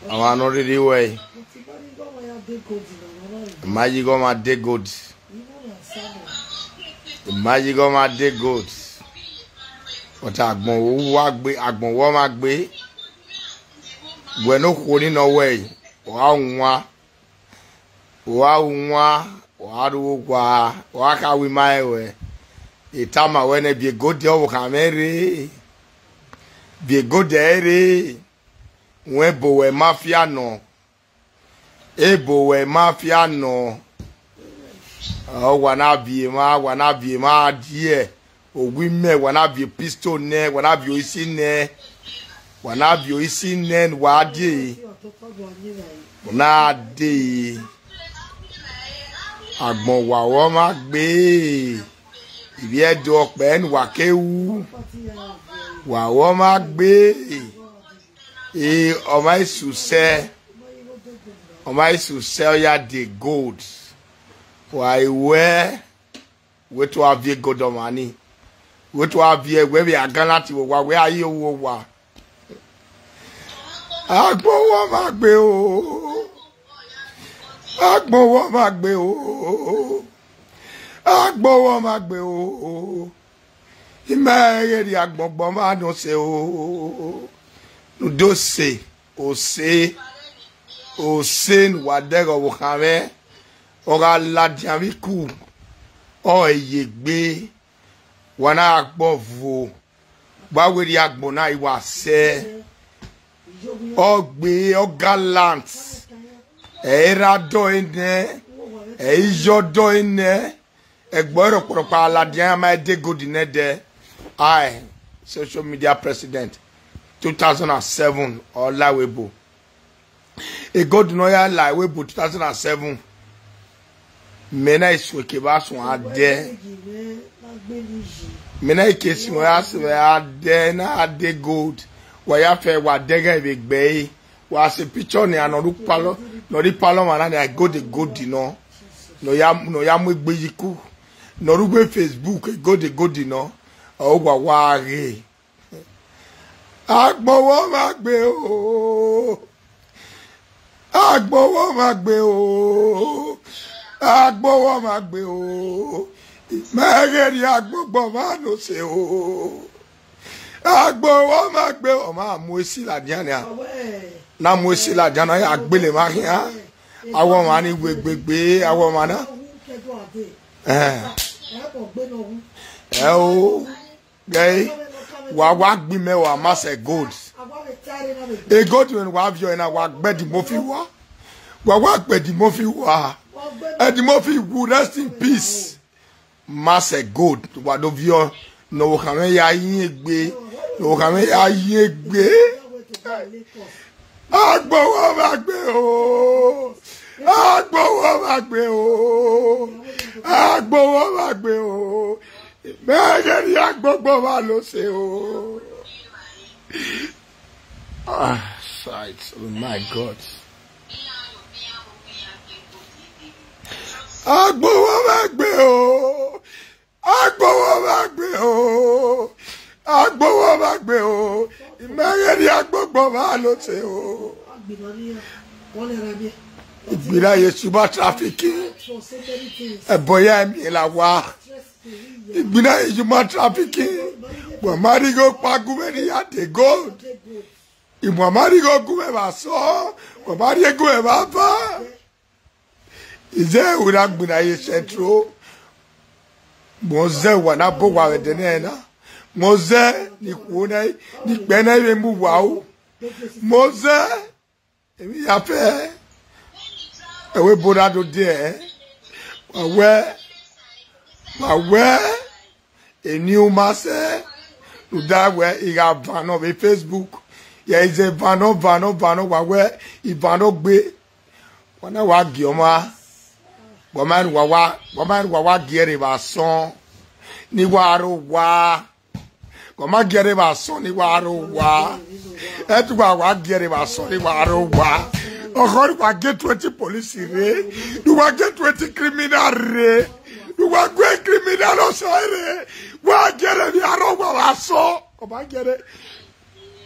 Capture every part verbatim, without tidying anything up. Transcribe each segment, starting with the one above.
Ọmwa ne ọ rhirhi wẹ, I ma ye igho ọmwa de gold. I ma ye igho ọmwa de gold. But agbọn uwa gbe, agbọn uwa ọmwa gbe. Wẹ ne okhuo ni nọ wẹ, ọ gha wan, ọ gha wan, ọ gha ru owa, ọ gha kha wi ma rẹn wẹ. I tama wẹ nẹ, biẹ gold ọvbokhan mwẹ rre, biẹ gold ẹre rre. Wẹ ebo wẹ mafia nọ, ebo wẹ mafia nọ. Ọ, wa na viọ emwa, wa na viọ emwa die, owu imẹ, wa na viọ pistol nẹ, wa na viọ isi nẹ, wa na viọ isi nẹ ne uwa die, wa na de. Agbọn wa ọmwa gbe, ivbi Ẹdo ọkpẹ ne uwa ke ru, wa ọmwa gbe. E, ọmwa isusẹ, ọmwa isusẹ ọ ya de gold. Wa i wẹ, wẹ te a viọ gold ọmwa ni, wẹ te a viọ wẹ vbe a gallant vbe owa, wẹ a ye owa. Agbọn uwa ọmwa gbe o, agbọn uwa ọmwa gbe o, agbọn uwa ọmwa gbe o. I ma i ghe rhie agbọn gbe ọmwa ne ọ sẹ o, ne u do sẹ, osẹ, osẹ ne uwa dẹghe ọvbokhan mwẹ, ọ gha ladian vbe iku, ọ ye egbe, wa na gbe ọvo, wa wẹ rhie agbọn na, I wa sẹ, ọ gbe, ọ gallant, ẹ i ra dọe nẹ, ẹ i yọ dọe nẹ. Ẹgbẹe rhọkpọrhọkpa ladian iran ma de gold nẹdẹ. Ai, social media president, two thousand and seven, ọ la ẹvbo ebo. E gold ne ọ ya la ẹvbo ebo two thousand and seven, mẹ na i suẹn ke vbe a suẹn a dẹ. Mẹ na i ke suẹn a suẹn a dẹ, na a de gold. Wa ya fẹ, wa dẹghẹ vbe egbe ẹre. Wa sẹ picture nian ne ọ rre palọ, ne ọ rre palọ ọmwa na nian, gold, gold nọ, ne ọ ya, ne ọ ya mu egbe ye iku, ne ọ rre uwu Facebook, gold, gold nọ, ọ wa wa ghe. Agbọn uwa ọmwa gbe o, agbọn uwa ọmwa gbe o, agbọn uwa ọmwa gbe o, I ma i ghe rhie agbọn gbe ọmwa ne ọ sẹ o. Agbọn uwa ọmwa gbe, ọ ma mu esi ladian nia. Na mu esi ladian na, ya gbele emwa khian. Awọ ọmwa ni wẹ egbegbe, awọ ọmwa na. Eh. Ẹ o, gẹ, wa wa gbe imẹ, wa ma sẹ gold. E gold ne wa viọ na, wa gbe Eddie Murphy wa. Wa wa gbe Eddie Murphy wa. Eddie Murphy wu, rest in peace. Ma sẹ gold, wa do viọ ne ọvbokhan mwẹ ya yin egbe, ne ọvbokhan mwẹ ya yin egbe. Agbọn uwa ọmwa gbe o, agbọn uwa ọmwa gbe o, agbọn uwa ọmwa gbe o. Mẹ ghe rhie agbọn gbe ọmwa ne ọ sẹ o. Ah, sight, oh my God. Agbọn uwa ọmwa gbe o, agbọn uwa ọmwa gbe o, agbọn uwa ọmwa gbe o. I ma i ghe rhie agbọn gbe ọmwa ne ọ sẹ o. Igbira ye human trafficking. Ẹbọ ya emi la wa. Igbira ye human trafficking. Wa ma rhie igho kpa gu mwẹ ne I ya de gold. I wa ma rhie igho gu mwẹ vbe asọn, wa ma rhie gu mwẹ vbe ava. I zẹ wẹ na gbinna ye Central. Mẹ ọ zẹ wa na bọ owa vbe ẹdẹ nẹ na. Mẹ ọ zẹ ne ikhuo na, ne ikpẹ na i vbe mu uwa ru. Mẹ ọ zẹ, emwi ya fẹ, ẹvbo ebo na do de ẹre. Wa wẹ, wa wẹ, eni u ma sẹ, rhunmwuda wẹ I gha van nọ vbe Facebook, ya i zẹ van nọ, van nọ, van nọ, wa wẹ I van nọ gbe. Wa na wa gie ọmwa, wa ma rẹn wa wa, wa ma rẹn wa wa gie ẹre vbe asọn, ne I wa rre owa. Wa ma gie ẹre vbe asọn ne I wa rre owa. Ẹ te uwa wa gie ẹre vbe asọn ne I wa rre owa. Ọkhọ ne uwa gie twenty police rre, ne uwa gie twenty criminal rre, ne uwa gie criminal ọsẹ rre, wa gie ẹre vbe arrest, wa vbe asọn. Wa ma gie ẹre.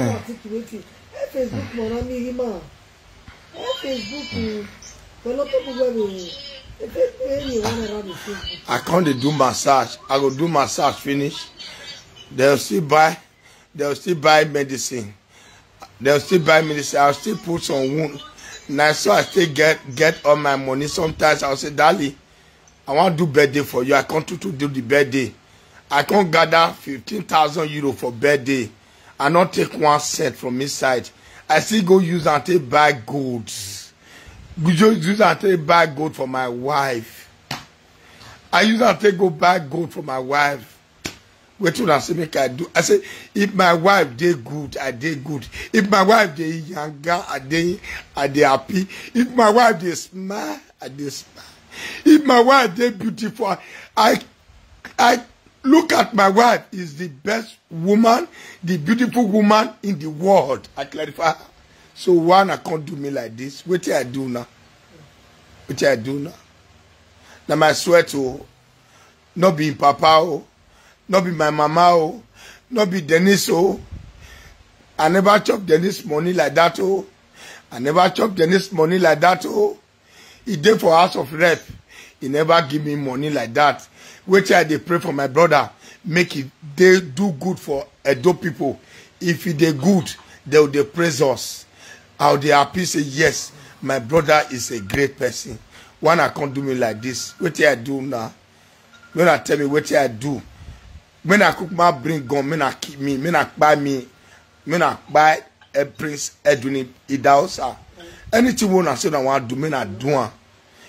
Ẹhẹn. Articulate. E Facebook ma na miẹn ghi ma. E Facebook, wẹ ne ọ tobọ uwẹ vbe I come dey do massage. I go do massage finish. Dem still buy, dem still buy medicine. Dem still buy medicine. I still put some wound. Na so I still get get all my money. Sometimes I say, "Darling, I wan do birthday for you." I come to to do the birthday. I come gather fifteen thousand euro for birthday. I no take one cent from inside. I still go use am take buy gold. Go use am take buy gold for my wife. I use am take go buy gold for my wife. Wetin una say make I do? I say, if my wife dey good, I dey good. If my wife dey yanga, I dey, I dey happy. If my wife dey smile, I dey smile. If my wife dey beautiful, I, I look at my wife is the best woman, the beautiful woman in the world. I clarify. So why una come do me like this? Wetin I do now? Wetin I do now? Na my sweat o. No be him papa o. No be my mama o. No be Dennis o. I never chop Dennis money like that o. I never chop Dennis money like that o. He dey for House of Rep. He never give me money like that. Wetin I dey pray for my brother, make he dey do good for Edo people. If he dey good, they will dey praise us. I will dey happy say, "Yes, my brother is a great person." Why una come do me like this? Wetin I do now? Make una tell me wetin I do. Make una kukuma bring gun, make una kill me, make una kpai me, make una kpai, eh, Prince Edwin Idahosa. Anything wey una say una wan do, make una do am.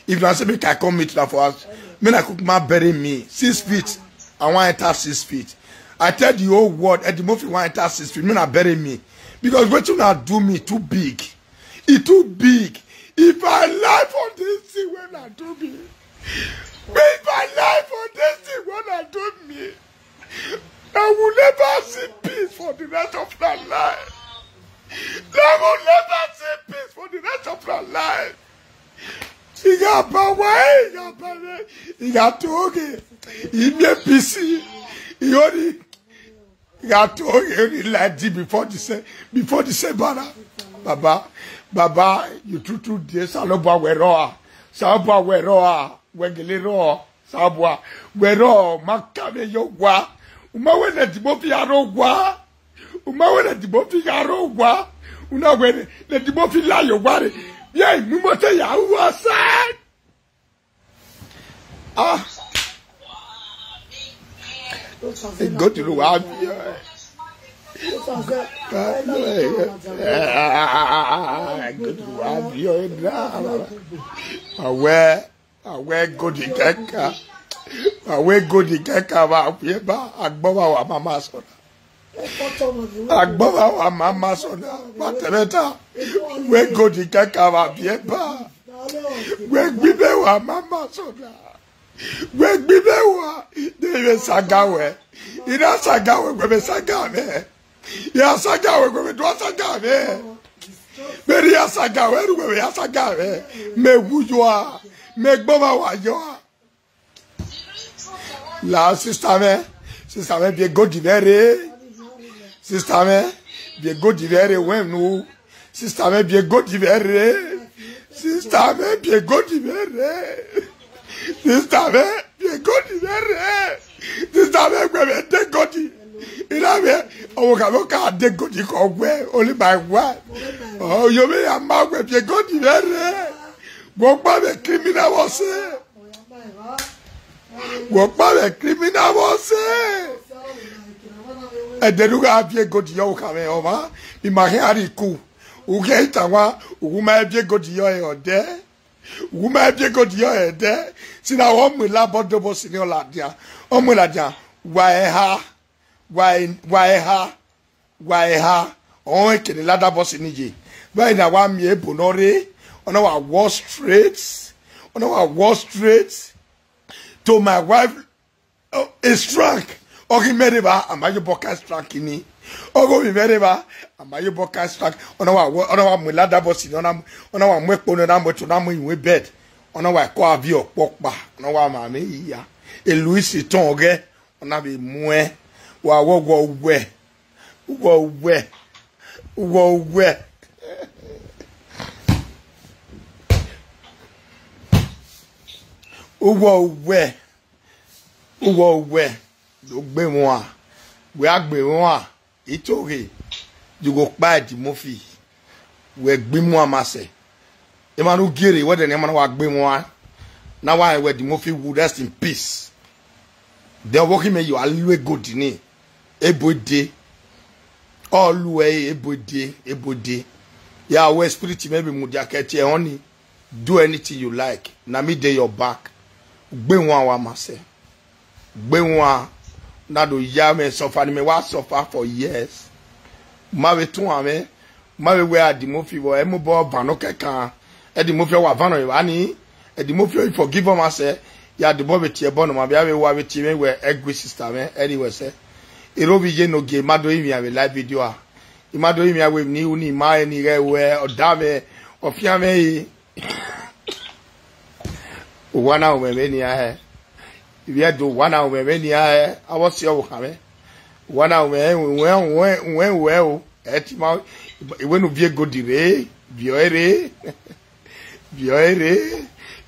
If una say make I come meet una for house, make una kukuma bury me six feet. I wan enter six feet. I tell the whole world, Eddie Murphy wan enter six feet. Make una bury me. Because wetin una do me too big. E too big. If I lie for this thing wey una do me, if I lie for this thing wey una do me, I will never see peace for the rest of my life. I will never see peace for the rest of my life. Igha ba wa, igha ba re, igha to oghe, imie peace, ighori, igha to oghe, ighori like this before the se-, before the Sabbath. Baba, Baba, you true true dey, Osanobua wẹ rrọọ, Osanobua wẹ rrọọ, wẹ gele rrọọ, Osanobua wẹ rrọọ, ma ka vbe ye owa, u ma wẹ ne Eddie Murphy gha rre owa. U ma wẹ ne Eddie Murphy gha rre owa, u na wẹ ne Eddie Murphy la ye owa rre. Vbe imumotọ ya ru owa sẹ. Ah. Egodu wa viọ. Egodu wa viọ na. Awẹ. Awẹ godi kẹka. Awẹ godi kẹka wa fiẹ ba agbọn wa wa ma ma sọ na. Agbọn wa wa ma ma sọ na. Wa tẹmwẹ ta. Wẹ godi kẹka wa fiẹ ba. Wẹ gbibe wa ma ma sọ na. Wẹ gbibe wa de vbe saga wẹ. I na saga wẹ, wẹ vbe saga mwẹ. Ya saga wẹ, wẹ vbe do saga mwẹ. Vbene I ya saga wẹ, ru wẹ vbe ya saga mwẹ. Mẹ wu yọ a, mẹ gbọmwa wa yọ a. La sister mwẹ, sister mwẹ, biẹ godi vbe rre. Sister mwẹ, biẹ godi vbe rre wẹ nu. Sister mwẹ, biẹ godi vbe rre. Sister mwẹ, biẹ godi vbe rre. Sister mwẹ, biẹ godi vbe rre. Sister mwẹ, wẹ vbe de godi. I na mwẹ, ọvbokhan vbe ọ ka de godi khọ wẹ, only my wife. Ọ, yo, vbe ya ma wẹ, biẹ godi vbe rre. Wẹ ọkpa vbe criminal vbe ọse. Wẹ ọkpa vbe criminal vbe ọse. Ẹdẹ ne u gha viẹ godi yọ, u kha mwẹ ọmwa, I ma khian rhie iku. U khian i ta wan, u ma viẹ godi yọ ẹre ọdẹ. U ma viẹ godi yọ ẹre ọdẹ. Sina ọ mu ilabọ dobọ sini ọ ladian. Ọ mu ladian, wa ẹha. Wa, wa ẹha, wa ẹha, ọnrẹn kene ladabọ sini ye. Wẹ na wa miẹn ebo ne ọ rre, ọ na wa walk straight, ọ na wa walk straight to my wife, uh, a strank. Ọ ghi mẹ rre evba, a ma ye obọ ka strank ni. Ọ ghi ovbi mwẹ rre evba, a ma ye obọ ka strank. Ọ na wa, ọ na wa mu ladabọ sini, ọ na, ọ na wa mu ekpo ne, ọ na mu eto, ọ na mu iwin bed. Ọ na wa kọ avie ọkpọkpa, ọ na wa ma mwẹ iya. Louis Vuitton ọghẹ. Ọ na vbe muẹn, wa wẹ, wẹ, wẹ, wẹ, wẹ, wẹ. Uwẹ uwẹ, uwẹ uwẹ, do gbe emwa, wẹ a gbe emwa, itoghe, ye ugho kpa Eddie Murphy, wẹ gbe emwa ma sẹ. Emwa ne u gie rre, wẹ dẹ ne emwa na wa gbe emwa, na wa rẹn wẹ Eddie Murphy will rest in peace. Then ọvbokhan mẹ yo a lu egodi ni, ebo ede. Ọ lu ẹre ebo ede, ebo ede. Ya wẹ spirit mẹ vbe mudia kẹtiẹ họn ni. Do anything you like. Na me dey your back. Gbe wan wa ma sẹ. Gbe wan na do ya mwẹ suffer ni mẹ wa suffer for years. Ma vbe tuan mwẹ, ma vbe wẹ Eddie Murphy vbọ, ẹ mobọ van nọ kẹkan. Eddie Murphy wa van nọ evba ni. Eddie Murphy forgive ọmwa sẹ, ya dobọ vbe tie ẹbọ ne ọ ma vbe a vbe wa vbe tie mwẹ wẹ ẹ gui sister mwẹ, ẹ rhie wẹ sẹ. Erha ovbi iye ne ogie ma do rinmwian vbe live video a. I ma do rinmwian wẹ emwi ne I ru ni, I ma rẹn ni ghẹ wẹ ọda mwẹ, ọfian mwẹ re. Uwa na ru mwẹ vbenian hẹ. Ivbi Ẹdo, uwa na ru mwẹ vbenian hẹ, avbe ọse ọvbokhan mwẹ. Uwa na ru mwẹ, wẹ, wẹ, wẹ, wẹ o. Ẹ ti ma, iwẹ ne u viọ egodi rre, viọ ẹre, viọ ẹre,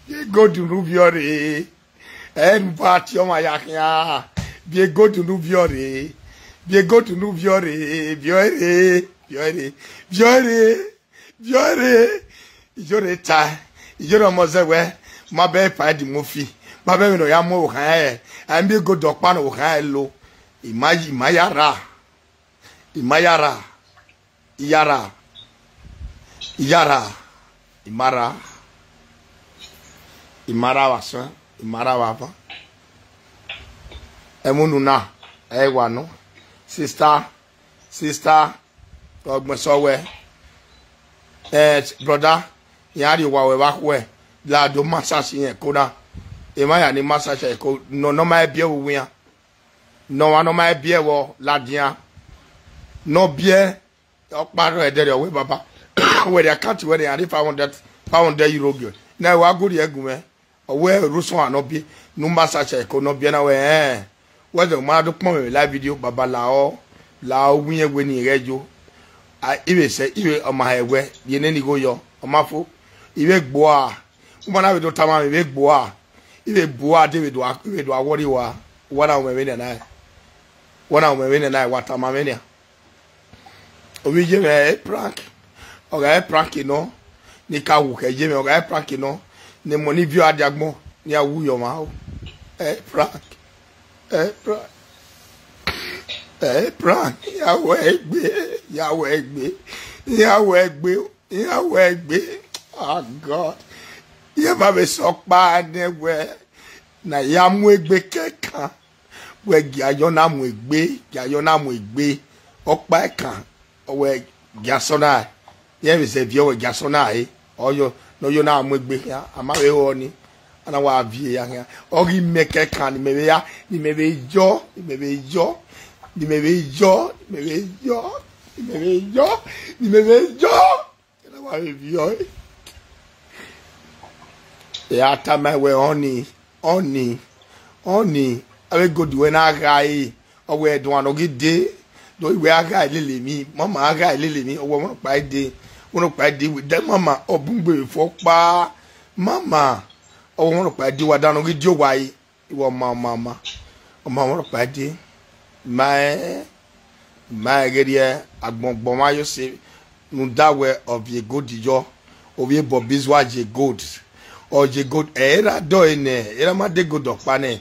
viọ egodi ne u viọ rre. Ẹ ne u ba tie ọmwa ya khian, viọ egodi ne u viọ rre, viọ egodi ne u viọ rre, viọ ẹre, viọ ẹre, viọ ẹre. Viọ ẹre, iyore ta, iyore ọmọ zẹ wẹ, ma bẹ pa Eddie Murphy, ma bẹ vbene ọ ya mu ọvbokhan ẹre, a miẹn egodi ọkpa ne ọvbokhan ẹre lo. I ma, I ma ya ra, I ma ya ra, I ya ra, I ya ra, I ma ra, I ma ra vbe asọn, I ma ra vbe avan. Ẹmwẹ unu na, ẹ i wa nọ. Sister, sister, ọ gbẹn sẹ wẹ, eh, brother, iran rhie owa ruẹ vbe akhuẹ, la do massage irẹn ẹko na. Emwa ya ni massage ẹko, nọ, ne ọ ma biẹ vbe uwu iran. Ne ọmwa ne ọ ma biẹ vbọ ladian. Ne ọ biẹ, ọkpa rrọọ ẹdẹrriọ wẹ baba. Wẹ rhie account wẹ ne iran rhie five hundred, five hundred euro giẹ. Na wa gu rhie gu mwẹ. Ọ wẹ rosua nọ biẹ, ne u massage ẹko ne ọ biẹ na wẹ, ẹn, wẹ zẹ u ma na do kpọnmwẹ vbe live video, baba, lahọ, lahọ wẹ irẹn wẹ ne I ghẹ yo. A, I vbe sẹ, I vbe, ọ ma hẹ wẹ, rhie nene igho yọ, ọ ma fo. I vbe gbua, u ma na vbe do tama mwẹ, I vbe gbua. I vbe gbua, de vbe do a, I vbe do a worry wa. Uwa na ru mwẹ vbenian na, uwa na ru mwẹ vbenian na, wa tama mwẹ nian. Ovbi iye mwẹ ẹ prank. Ọ gha ẹ prank nọ, ne I ka wu khẹ iye mwẹ, ọ gha ẹ prank nọ, ne emọ ni viọ a dia agbọn, ne iran wu yọ ọmwa o. Ẹ prank. Ẹ prank. Ẹ prank. Ya wẹ egbe, ya wẹ egbe, ya wẹ egbe, ya wẹ egbe. Oh God. Iran ma vbe sẹ ọkpa nẹ wẹ, na ya mu egbe kẹkan. Wẹ gia yọ na mu egbe, gia yọ na mu egbe. Ọkpa ẹkan, ọ wẹ gia sọ na, irẹn vbe zẹ viọ wẹ gia sọ na re. Ọ yọ, ne ọ yọ na mu egbe khian, a ma vbe ho ọni, a na wa viẹ ya khian. Ọ ghi mẹ kẹkan ne imẹ vbe ya, ne imẹ vbe yọ, ne imẹ vbe yọ, ne imẹ vbe yọ, ne imẹ vbe yọ, ne imẹ vbe yọ, ne imẹ vbe yọ. Ẹ na wa vbe viọ ẹre. Ẹ a tama wẹ ọni, ọni, ọni, avbe egodi wẹ na gha ẹre, ọ wẹ ẹdua ne ọ ghi dee, do wẹ a gha lele emwi, mama a gha lele emwi, ọ wẹ ọmwa nọkpa i dee, ọmwa nọkpa i dee, de mama, ọ bun gbe vbe fo ọkpa, mama, ọ wẹ ọmwa nọkpa i dee, wa dan ne ọ ghi die owa ẹre. Iwẹ ọma, ọma, ọma, ọma, ọmwa nọkpa i dee, ma ẹ, ma ẹ ghe rhie agbọn gbọn ọmwa yo se, rhunmwuda wẹ ọ viọ egodi yọ, ovbi Bobby Zua ye gold, ọ ye gold, ẹ i ra dọe nẹ, ẹ i ra ma de gold ọkpa nẹ,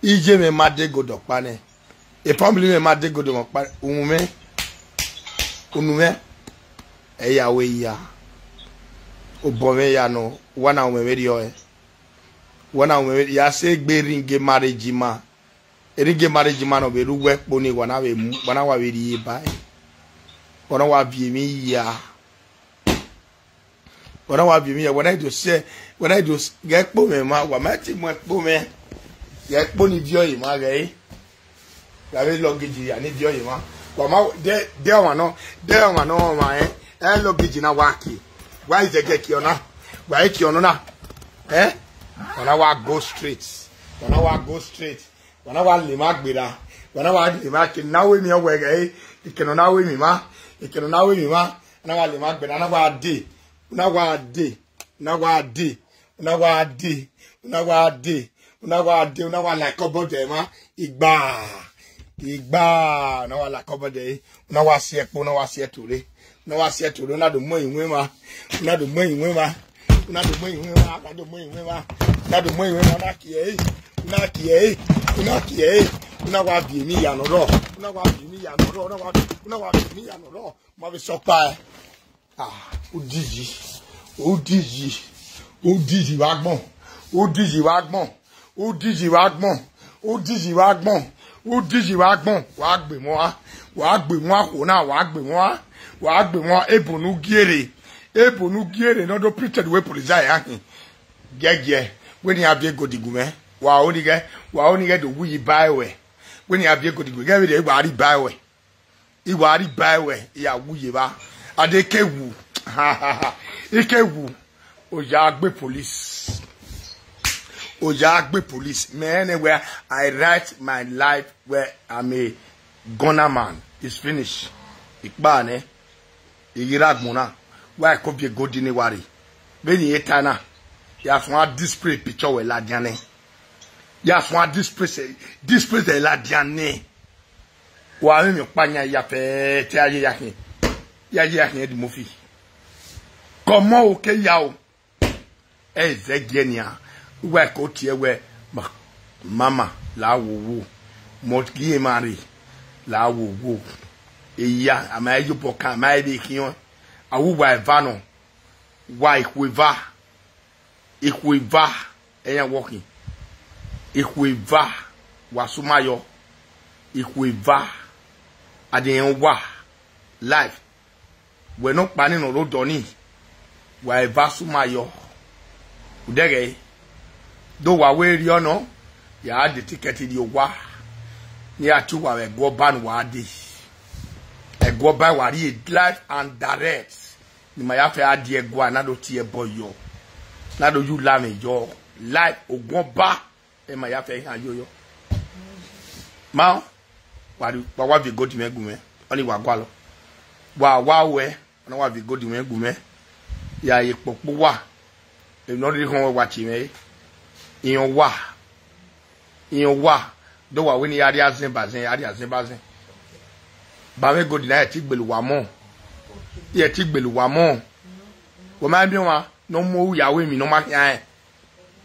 iye mwẹ ma de gold ọkpa nẹ, e family mwẹ ma de gold ọkpa, uhunmwu mwẹ, unu mwẹ, ẹ ya wẹ ya, obọ mwẹ ya nọ, uwa na ru mwẹ vberriọ ẹre. Wa na ru mwẹ vbe ya sẹ egbe ring marriage ma. Ring marriage ma ne ọ vbe ru uwu ẹkpo ni, wa na vbe mu, wa na wa vbe rhie ba ẹre. Wa na wa viọ emwi ya. Wa na wa viọ emwi ya, wa na do sẹ, wa na do s-, ghẹ kpo mwẹ ma, wa ma ti mu ẹkpo mwẹ. Ghẹ kpo ni viọ ẹre ma ghẹ re. Gha vbe luggage ya ni viọ ẹre ma. Wa ma de, de ọmwa nọ, de ọmwa nọ ọmwa ẹn. Ẹ luggage na wa ke. Wa izẹgẹ ke ọna. Wa ke ọna na. Eh? Wa na wa go straight. Wa na wa go straight. Wa na wa lema gberra. Wa na wa lema ke na we mi ọwẹ ghe. Ike nọ na we mi ma. Ike nọ na we mi ma. Na wa lema gberra, na wa de. Na wa de. Na wa de. Na wa de. Una wa dee, una wa dee, una wa like ọbọdẹ emwa. Igba, igba, una wa like ọbọdẹ ẹre. Una wa si ẹkpo, una wa si ẹtore. Una wa si ẹtore, una do mu ẹre iwinna. Una do mu ẹre iwinna. Una do mu ẹre iwinna, una do mu ẹre iwinna. Una do mu ẹre iwinna, una kie ẹre. Una kie ẹre. Una kie ẹre. Una wa viọ emwi ya ne ọ rrọọ. Una wa viọ emwi ya ne ọ rrọọ. Una wa, una wa viọ emwi ya ne ọ rrọọ. Ma vbe sẹ ọkpa ẹre. Ah, udiyi, udiyi, udiyi vbe agbọn, udiyi vbe agbọn, udiyi vbe agbọn, udiyi vbe agbọn, udiyi vbe agbọn. Wa gbe emwa, wa gbe emwa khuo na, wa gbe emwa, wa gbe emwa ebo ne u gie rre, ebo ne u gie rre ne ọ do pretend wẹ police ya khin. Giẹgiẹ, wẹ ne iran viọ egodi gu mwẹ, wa ho ni ghẹ, wa ho ni ghẹ do wu yi ba ẹre wẹ, wẹ ne iran viọ egodi gu mwẹ, ghẹ vbe rhie wa rhie ba ẹre wẹ. I wa rhie ba ẹre wẹ, I ya wu ye evba. A de ke wu. I ke wu. Oya gbe police. Oya gbe police. Mẹ nẹ wẹ, I write my life where I'm a gunner man. It's finish. Ikpa nẹ. I ghi rre agbọn na. Wa ko viọ egodi ne wa rre. Vbene I ta na. Ya suẹn display picture wẹ ladian nẹ. Ya suẹn display, display ladian nẹ. Wa mwẹ emwi ọkpa yan ya fẹ te a ye ya khian. Ya ye ya khian Eddie Murphy. Kọmọ o ke ya o. Ẹ zẹ giẹ nian. Uwa ko tie wẹ, ma, mama, la wo wo. Mọ gi emwa rre, la wo wo. Eya, a ma ye obọ kan, a ma ye vbe khian. A wu uwa eva nọ. Wa ikhuo eva. Ikhuo eva, ẹyan wọ khin. Ikhuo eva, wa suma yọ. Ikhuo eva, a de rẹn uwa life. Wẹ nọkpa ni ne ọ rre odọ ni, wa eva suma yọ. Udẹghẹ, do wa wẹ erriọ nọ, ya de tikẹti rrie owa, ne iran tie uwa vbe ẹguọba ne uwa dee. Ẹguọba wa rrie live and direct. Ne ima ya fẹ a die ẹguae na do tie ẹbọ yọ, na do ye ulamwẹ yọ, live oguọba, ẹ ma ya fẹ iran yo yọ. Ma, wa ri, wa wa viọ egodi mwẹ gu mwẹ, ọnii wa gualọ. Wa wa wẹ, ọ na wa viọ egodi mwẹ gu mwẹ, ya ye kpokpo uwa, emwi ne ọ rhirhi khọn wẹ wa tie mwẹ re, iran uwa. Iran uwa, do wa wẹ ne I ya rhie azẹn ba azẹn, ya rhie azẹn ba azẹn. Ba mwẹ egodi na, ẹ ti gbele uwa mọ. Ẹ ti gbele uwa mọ. Wẹ ma miẹn ọmwa ne ọ mu ya wẹ emwi ne ọ ma khian rẹn.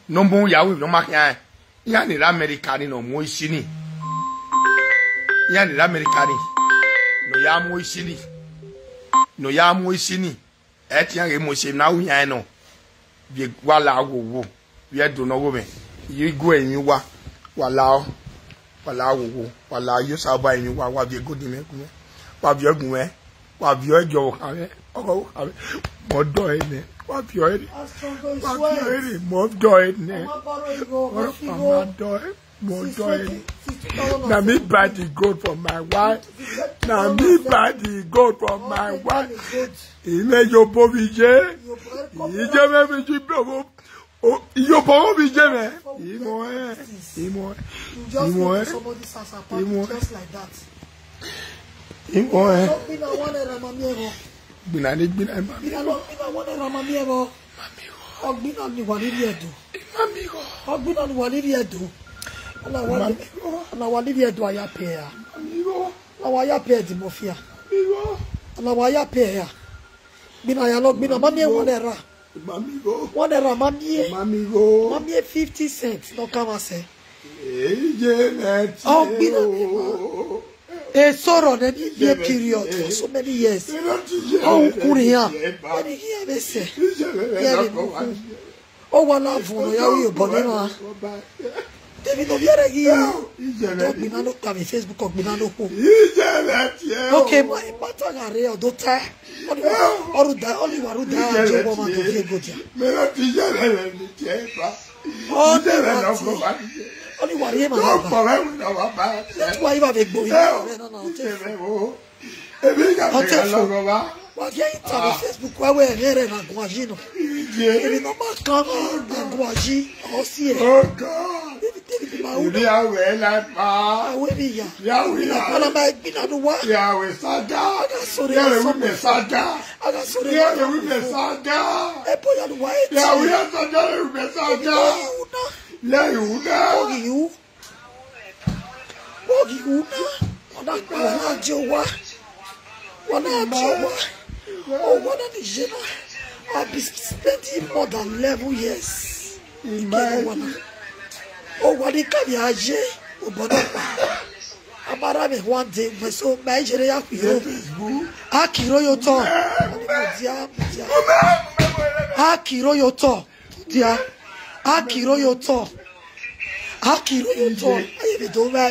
Ne ọ mu ya wẹ emwi ne ọ ma khian rẹn. Iran ni rre America ni ne ọ mu isi ni. Iran ni rre America ni ne ọ ya mu isi ni. Ne ọ ya mu isi ni. Ẹ te iran ghe mu isi na, u yan ẹn nọ. Vbe wa la wo wo. Vbe ẹdun ne ọ gho mwẹ, I ye gu emwi uwa, wa lao, wa lao wo wo, wa lao ye Osanobua emwi uwa, wa viọ egodi mwẹ gu mwẹ, wa viọ gu mwẹ, wa viọ ẹgiọ vbe okhan mwẹ, ọghọ vbe okhan mwẹ, mẹ ọ dọe nẹ, wa viọ ẹre, wa viọ ẹre, mẹ ọ dọe nẹ, ọrọkpa ma dọe, mẹ ọ dọe nẹ. Na me buy the gold for my wife. Na me buy the gold for my wife. Imẹ ye obọ vbe iye, iye mwẹ vbe iye, bro. O, iyobọ vbe iye mwẹ. Imọ ẹ, imọ ẹ, You just imọ go to ẹ, somebody's house and party imọ ẹ, just like that. Imọ ẹ. Don't be na one error, mommy error. Gbina ni gbina, mami. Gbina no, gbina one error, mommy error. Mami error. Ọgbina ni wa ni rhie do. Mami error. Ọgbina ni wa ni rhie do. Mami error. Ọna wa ni rhie do, a ya pẹ ya. Mami error. Ọna wa ya pẹ di mafia. Mami error. Ọna wa ya pẹ ya. Gbina ya nọ, gbina, ma miẹn one naira. Mami gho. One naira, ma miẹn. Mami gho. Ma miẹn fifty cents, nọ ka ma sẹ. Eyi ye mẹ tie. Ọ gbina o. Esorọ nẹ mi ye period for so many years. Ọ ukunrẹn iran. Wẹ ni hiẹ vbe sẹ. Hiẹ vbe mu. Ọ wa na vọn nọ ya ru iyobọ ne emwa. David Obiẹrẹ ghi, ọgbina no kpa vbe Facebook, ọgbina no khuo. Okay, ma, ma ta gha rre, ọ do tae. Ọ ni wa, ọ rhu da, ọ ni wa rhu da, a je wọ ma do viẹ egodi a. Ọ ni wa tie, ọ ni wa rhie ma na ba. Wa i wa vbe gbe ohi, ọ rẹ nọ na, ọ te fo. Ọ te fo. Wa gie ita vbe Facebook, wa wẹ ẹmwẹ rẹ na guan yi nọ. Emwi ne ọ ma kan na guan yi, ọ si ẹre. David, David, ma ru. Awe bi ya. Ina kpala ma egbina ne uwa. A gha sọrọ, a gha sọrọ. Ebo ya ne uwa e tie. Emwi ne ọ ru na. Lẹ ru na. Oghi ru. Oghi ru na. Wa na, wa na die owa. Wa na die owa. Owa na ni ye na. I've been spending more than eleven years. Owa na. Owa ni ka vbe a ye obọ na kpa. A ma ra vbe one day, wẹ so, ma i yere ya khuiyo. A kiro ye otọ. Mudia, mudia. A kiro ye otọ. Dia. A kiro ye otọ. A kiro ye otọ. A ye vbe do vba.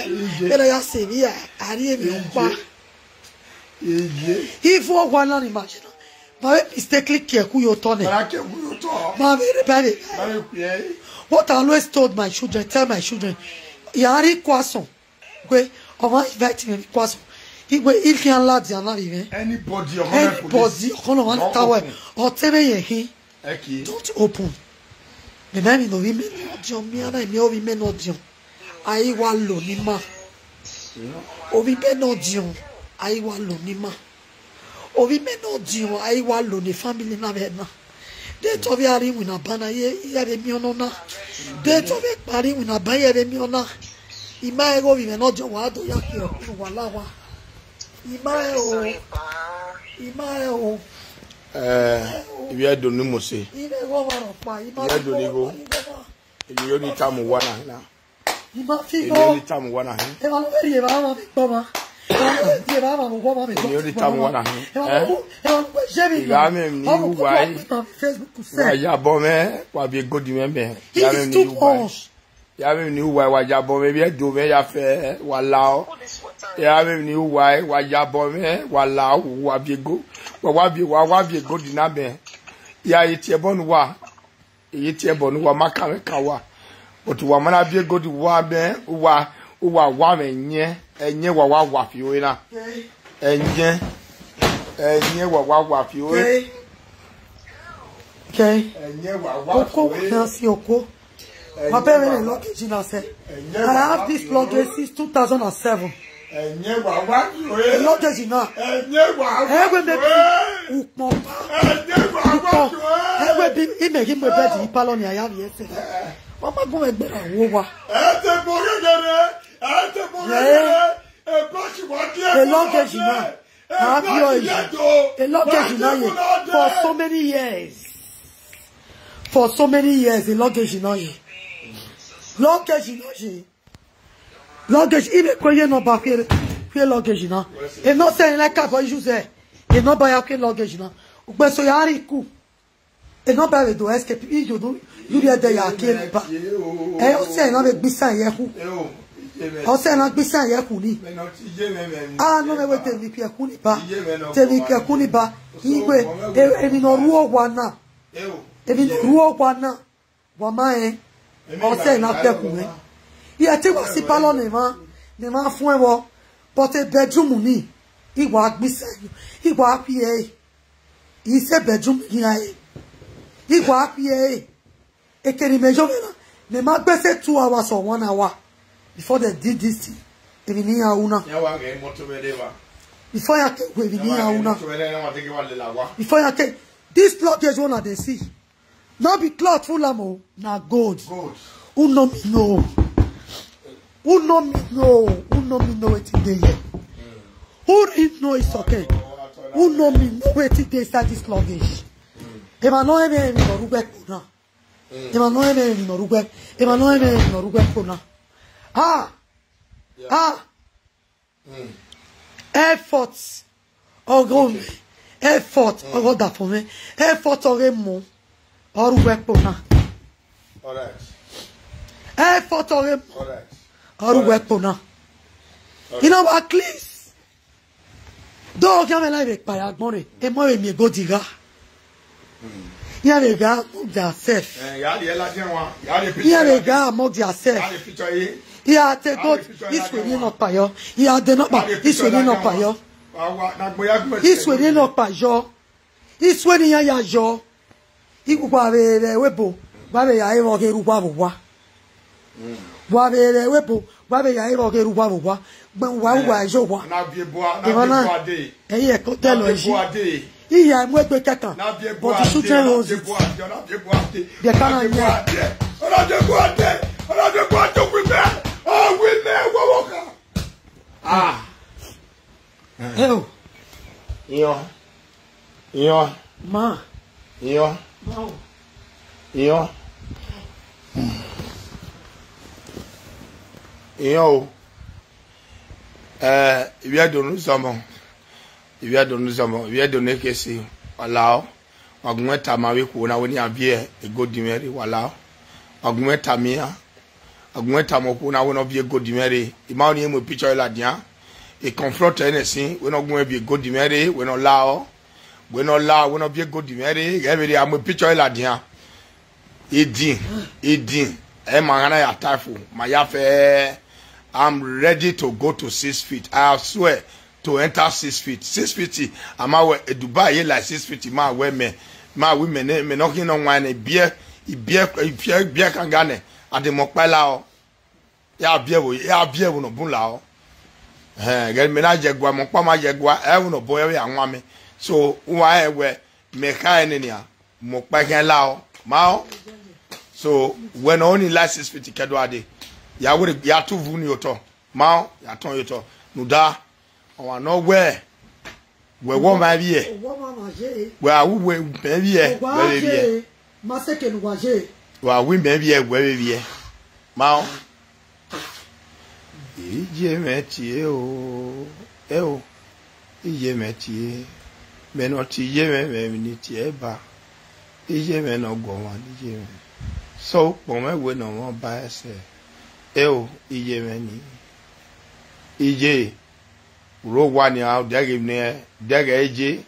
Bẹrẹ ya sẹ emwi a, a rhie emwi ọkpa. Even owa na ni ma ye na. Ma vbe mistakenly kie ẹku ye otọ nẹ. Ma na kie ẹku ye otọ. Ma vbe rre ba vbe. Ma vbe khuẹ. What I always told my children, tell my children, ya rri ikuason. Wẹ, ọ ma invite me because he wẹ, he can ladian na vbe mwẹ. Anybody, ọ ma na police. Anybody, ọ kọnọ wa na ta wẹ, ọ te vbe ye khin. Okay. Don't open. Mẹ ma emwi ne ovbi mẹ nọ diọn, mẹ a na miẹn ovbi mẹ nọ diọn. A i wa lo ni ma. Ovbi mẹ nọ diọn, a i wa lo ni ma. Ovbi mẹ nọ diọn, a i wa lo ne family na vbe na. De te ovbi a rri iwinna ban na, iye, iye vbe miẹn ọnọ na. De te ovbi ekpa rri iwinna ban, iye vbe miẹn ọna. I ma rẹn ghe ovbi mwẹ nọ diọn, wa do ya khin ọkpẹn, wa la owa. I ma rẹn o. I ma rẹn o. Eh, ivbi Ẹdo ne u mu ose. I vbe ghe ọmwa rhọkpa, I ma ivbi Ẹdo ne igho. Ivbi Ẹdo ni tama uwa na na. I ma fi igho. Eni tama uwa na hin. Emwa ne ọ vbe rhie evba mwa vbe kpọ mwa. Emwa ne ọ vbe rhie evba mwa vbe uwu ọmwa vbe kpọ mwa. Eni tama uwa na hin. Emwa ne ọ vbe, emwa ne ọ vbe ye vbe igho. Gha mwẹ emwi ne I ru uwa ẹre. Facebook sẹ. Wa ya obọ mwẹ, wa viọ egodi mwẹ mẹ. He is too much. Ya mwẹ emwi ne I ru uwa ẹre, wa ya obọ mwẹ, vbe Ẹdo mwẹ ya fẹ, wa lao. Ya mwẹ emwi ne I ru uwa ẹre, wa ya obọ mwẹ, wa lao, wa viọ ego, wa wa viọ, wa wa viọ egodi na mẹ. Ya ye tie ẹbọ ne uwa. I ye tie ẹbọ ne uwa ma ka mwẹ ka uwa. But uwa ma na viọ egodi uwa mẹ, uwa, uwa wa mwẹ ẹyẹn, ẹyẹn wa wa wa fi ore na. Ẹyẹn, ẹyẹn wa wa wa fi ore. Okay. Ẹyẹn wa wa fi ore. Oko wa na si oko. Wa bẹrẹ ne luggage na sẹ. I have this luggage since two thousand and seven. Ẹyẹn wa wa fi ore. Luggage na. Ẹyẹn wa wa fi ore. Ẹwẹ mẹ bi ukpọn. Ẹyẹn wa wa fi ore. Ẹwẹ bi imẹ ghi mu bed yi palọ ni a ya vbiẹ sẹ. Wa ma gun ẹgbẹ ra wo wa. Ẹ te bo gẹgẹrẹ. Ẹ te bo gẹgẹrẹ. Ẹ bọ si wa di ẹ. Luggage na. A bi ọ yi. Luggage na ye for so many years. For so many years, the luggage na ye. Luggage na ye. Luggage, I vbe kue ye number kue, kue luggage na. E nọ sẹ like a boy use e number ya kue luggage na. Ugbe so ya rri ku. E number vbe do escape, I yo do, you be there ya kie number. E ọ sẹ na vbe gbe isan ye khu. Ọ sẹ na gbe isan ye khu ni. A nọ mẹ wẹ te emwi kue khu ni ba. Te emwi kue khu ni ba. Igbe, e, emwi ne ọ ru owa na. Emwi ne ọ ru owa na. Wa ma rẹn, ọ sẹ na kpẹkun mwẹ. Iran te wa si palọ ne emwa, ne emwa fuẹn vbọ, but e bedroom ni, I wa gbe isan yo, I wa khuiẹ ẹre. I sẹ bedroom ni a re, I wa khuiẹ ẹre. Eke ne imẹ yo vbe na, mẹ ma gbe sẹ two hours or one hour before they did this thing. Emwi ne iran ru na. Iran wa ghẹ motor vbe deba. Before iran ke ru emwi ne iran ru na. Iran wa ghẹ motor vbe deba, iran wa teke wa lela wa. Before iran ke, this luggage one na dey see. No be cloth full am o, na gold. Gold. Who know me know? Who know me know? Who know me know wetin dey here? Who really know is okay? Who know me know wetin dey inside this luggage? Emwa nọ rẹn mwẹ emwi ne ọ rre ugbo ẹkpo na. Emwa nọ rẹn mwẹ emwi ne ọ rre ugbo, emwa nọ rẹn mwẹ emwi ne ọ rre ugbo ẹkpo na. Ah! Ah! Effort ọghe mwẹ, effort ọghe ọdafẹn mwẹ, effort ọghe emọ ọ rre ugbo ẹkpo na. All right. Effort ọghe emọ ọ rre ugbo ẹkpo na. You know what, please? Do khian mwẹ na vbe kpa ya agbọn rre, emọ vbe miẹn egodi gha. Iran vbe gha among their self. Eh, ya rhie ladian wa, ya rhie picture. Iran vbe gha among their self. Ya rhie picture ye. Iran te gold, isu eni nọ kpa yọ. Iran de nọ kpa, isu eni nọ kpa yọ. Isu eni nọ kpa yọ. Isu eni iran ya yọ. Iwuwa vbe rre ẹvbo, wa vbe ya re vbe ọghe erha uwa vbe owa. Wa vbe rre ẹvbo, wa vbe ya re vbe ọghe erha uwa vbe owa. Gbe uwa, uwa ye owa. Emwa na, ẹi ye ẹko dẹlọ yi. Iran mu egbe kẹkan. But the children hold it. Biẹ ka na yan. Ọna de gua to wi mẹ, ọ wi mẹ wọ wọ ka. Ah. Eo. Iyan. Iyan. Ma. Iyan. Ma o. Iyan. Iyan o. Eh, ivbi Ẹdo ne u zọmọ. Ivbi Ẹdo ne u zọmọ. Ivbi Ẹdo ne kesi. Wa lao. Wa gu mwẹ tama avbe ikhuo na wẹ ne iran viẹ egodi mwẹ rre, wa lao. Wa gu mwẹ tama iran. Wa gu mwẹ tama okhuo na wẹ ne ọ viẹ egodi mwẹ rre. I ma ọnii mu picture ladian. I confront ẹre nẹ sin, wẹ ne ọ gu mwẹ viẹ egodi mwẹ rre, wẹ ne ọ lao. Wẹ ne ọ lao, wẹ ne ọ viẹ egodi mwẹ rre, ghẹ vberriọ, a mu picture ladian. Idin, idin, ẹ ma gha na ya ta fo, ma ya fẹ. I'm ready to go to six feet. I swear to enter six feet. Six feet, a ma wẹ, e Dubai ye like six feet, ma wẹ mẹ, ma wẹ mẹ ne, mẹ ne ọ khian nọ wan nẹ, ibiẹ, ibiẹ, ibiẹ, ibiẹ kan ga nẹ, a de mẹ ọkpa la ọ. Ya viẹ ẹvbo, ya viẹ ẹvbo ne ọ bun la ọ. Ẹhẹn, ghẹ mẹ na ye ẹguae, mẹ ọkpa ma ye ẹguae, ẹvbo ne ọ bun ẹvbo ya wan mẹ. So, uwa rẹn wẹ, mẹ kha ẹre nene a, mẹ ọkpa khian la ọ, ma ọ. So, wẹ ne ọ ni like six feet kẹdua dee, ya wẹ ya tu vu ni otọ, ma ọ, ya tọn ye otọ, nuda, ọmwa ne ọ wẹ, wẹ wẹ ọmwa vbiẹ, wẹ a wu wẹ mẹ vbiẹ, wẹ vbe vbiẹ, ma sẹ ke ne uwa ye. Wẹ a wu mẹ vbiẹ, wẹ vbe vbiẹ, ma ọ. Iye mwẹ tie o, ẹ o, iye mwẹ tie, mẹ ne ọ tie iye mwẹ, mẹ emwi ni tie ba, iye mwẹ ne ọ guọmwa ne iye mwẹ, sẹ ukpọn mwẹ wẹ ne ọ mwẹ ọba ẹsẹ, ẹ o, iye mwẹ ni, iye, u rre owa nian, u dẹghe ne, dẹghe iye,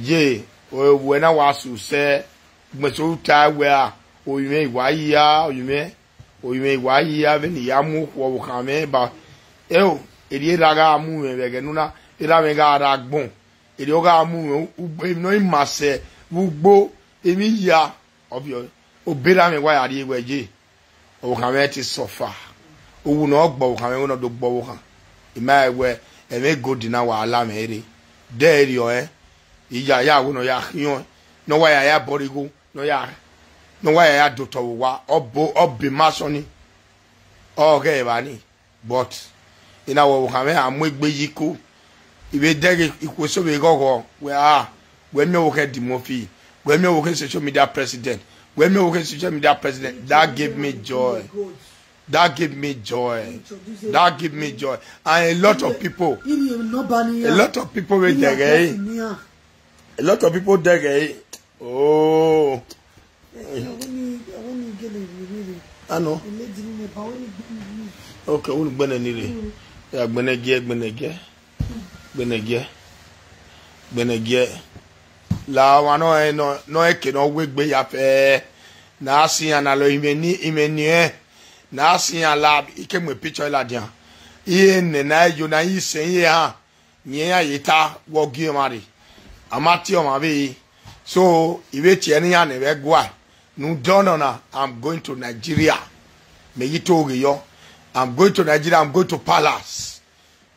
ye, wẹ na wa su sẹ, gbẹn so ta wẹ a, ovbi mwẹ, I wa yi a, ovbi mwẹ, ovbi mwẹ, I wa yi a, vbene I ya mu okhuo ọvbokhan mwẹ ba, ẹ o, erriọ erha gha mu mwẹ vbe ẹghẹ ne u na, erha mwẹ gha rre agbọn, erriọ ọ gha mu mwẹ, ugbo, emwi ne ọ i ma sẹ vbe ugbo, emwi hia, ọ viọ, obọ erha mwẹ wa ya rrie wẹ ye. Ọvbokhan mwẹ te suffer. Uwu ne ọ gbe ọvbokhan mwẹ, wẹ ne ọ do gbe ọvbokhan. I ma rẹn wẹ, ẹmwẹ egodi na wa la mwẹ rre. Dẹ erriọ ẹn, I ya ya wẹ ne ọ ya khian, ne ọ wa ya ya bọrọ igho, ne ọ ya, ne ọ wa ya ya do otọ vbe owa, ọ bo, ọ be ma sọnni. Ọ ghẹ evba ni. But, I na wẹ ọvbokhan mwẹ a mu egbe yi ku. I vbe dẹghe ikhuo eso vbe ghọghọ, wẹ a, wẹ miẹn ọvbokhan Eddie Murphy, wẹ miẹn ọvbokhan social media president, wẹ miẹn ọvbokhan social media president. That gave me joy. That gave me joy. That gave me joy. And a lot of people, a lot of people will dẹghe. A lot of people dẹghe. Oh. Ẹ, ọwọ́ ní, ọwọ́ ní gẹ́lẹ́ ìwé rere. Ano. Ilé di nínú ẹ̀bà, ọwọ́ ní gbẹ́nẹ̀ ní. Okay, ọwọ́ ní gbẹ́nẹ̀ ní rè. Mm. Ya gbẹ́nẹ̀ gẹ́, gbẹ́nẹ̀ gẹ́. Gbẹ́nẹ̀ gẹ́. Gbẹ́nẹ̀ gẹ́. La wa nọ ẹ nọ, nọ ẹ ke nọ wegbe ya fẹ. Na si yan na lọ imẹ ni, imẹ ni ẹ. Na si yan la, ike mu picture la dian. Iye nẹ na yo na yi sẹ iye ha. Yẹn ya ye ta wọ gie ọmwa rre, a ma tie ọmwa vbe re. So, I vbe tie ne iran ne vbe ẹguae, ne u dọnọ na, I'm going to Nigeria. Mẹ ghi to ghe yọ. I'm going to Nigeria, I'm going to Palace.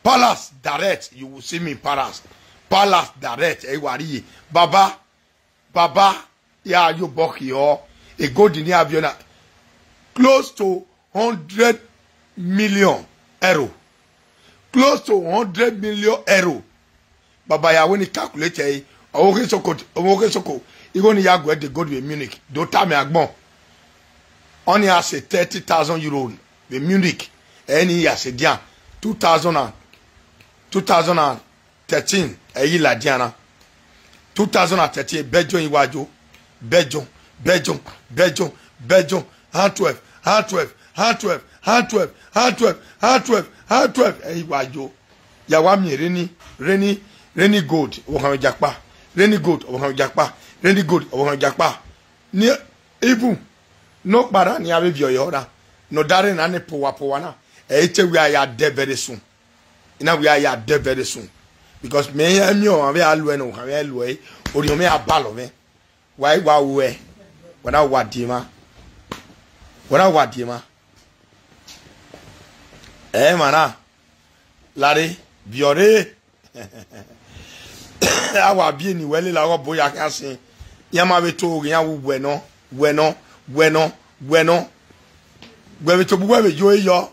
Palace direct, you will see me in Palace. Palace direct, ẹ i wa rrie. Baba, Baba, ya ye obọ khiọ, egodi ne a viọ na, close to hundred million euro. Close to hundred million euro. Baba ya wẹ ne I calculate ẹre, ọvbokhan Soko, ọvbokhan Soko, igho ne I ya guẹ de gold vbe Munich, do tama agbọn. Ọnii a sẹ thirty thousand euro vbe Munich, ẹre ne I ya sẹ dia, two thousand and, two thousand and thirteen, ẹ i ghi ladian na. Two thousand and thirteen, Belgium i wa yo. Belgium, Belgium, Belgium, Belgium, Antwerp, Antwerp, Antwerp, Antwerp, Antwerp, Antwerp, Antwerp, ẹ i wa yo. Ya wa miẹn reni, reni, reni gold, ọvbokhan Japa. Reni gold, ọvbokhan Japa. Reni gold, ọvbokhan Japa. Ni even, ne ọ kpa ra ne a vbe viọ yọ ra, ne ọ da rre na ne powa powa na, ẹ i te wia ya dẹ very soon. I na wia ya dẹ very soon. Because mẹ i miẹn ọmwa vbe a luẹ ne ọvbokhan mwẹ luẹ, orhiọn mwẹ a balọ mwẹ. Wa i wa ruẹ, wẹ na wa die emwa. Wẹ na wa die emwa. Ẹ emwa na, lare, viọ rre. A wa biẹ eni wẹ lele ọghe ọbo ya khian sin. Iran ma vbe to ghe iran wu wẹ nọ, wẹ nọ, wẹ nọ, wẹ nọ. Wẹ vbe tobọ uwẹ vbe yo yọ,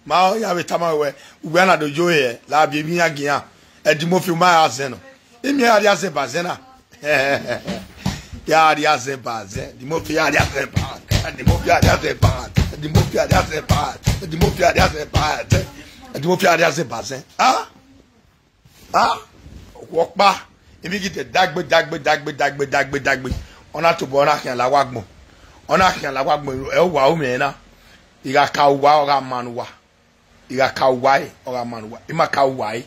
ma ya vbe tama wẹ, uwẹ na do yo hẹ, la biẹ emwi iran gian. Edimofi ma ra zẹ nọ. Imiẹn a rhie azẹ ba zẹ na. Ya rhie azẹ ba zẹ, Edimofi ya rhie azẹ ba zẹ, Edimofi ya rhie azẹ ba zẹ, Edimofi ya rhie azẹ ba zẹ, Edimofi ya rhie azẹ ba zẹ, Edimofi ya rhie azẹ ba zẹ. Ah? Ah, okhuo ọkpa, emwi ghi te dagbe, dagbe, dagbe, dagbe, dagbe, dagbe. Ọ na tobọ, ọ na khian la owa agbọn. Ọ na khian la owa agbọn, ẹ uwa ru mwẹ na. I gha ka uwa, ọ gha ma ne uwa. I gha ka uwa ẹre, ọ gha ma ne uwa. I ma ka uwa ẹre,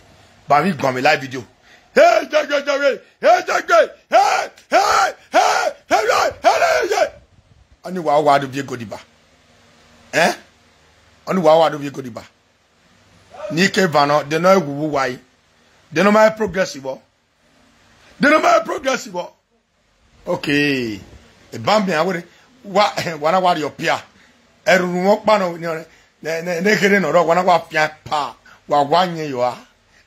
ba vbe guan vbe live video. Hey, jẹgbe, jẹgbe, hey, jẹgbe, hey, hey, hey, hey, hey, hey, hey. Ọni uwa, uwa do viọ egodiba. Eh? Ọni uwa, uwa do viọ egodiba. Ni ke van nọ, de nọ wu uwu uwa yi. De nọ ma progress vbọ. De nọ ma progress vbọ. Okay. Eban miẹn wẹrẹ, wa, wa na wa rhie ọpia. Ẹrhurhu ọkpa nọ, ne, ne, ne kherhe nọ rọ, wa na wa fian pa, wa wa yẹn yọ a.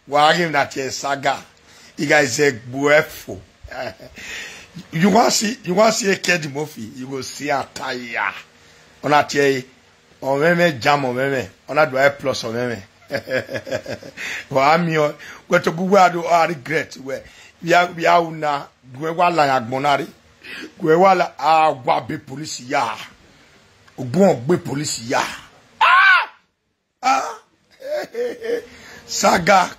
Wa ghi na tie saga. You guys say gbuẹfo. You want see, you want see a kid movie, you go see a tire. Ọ na tie, ọmwẹmwẹ jam ọmwẹmwẹ, ọ na do a plus ọmwẹmwẹ. Wa miẹn, wẹ tobọ uwẹ a do a regret wẹ, via, via una, wẹ wa la ya agbọn na rre. Wẹ wa la, a wa be police ya. Ogbọn gbe police ya. Ah! Ah! Saga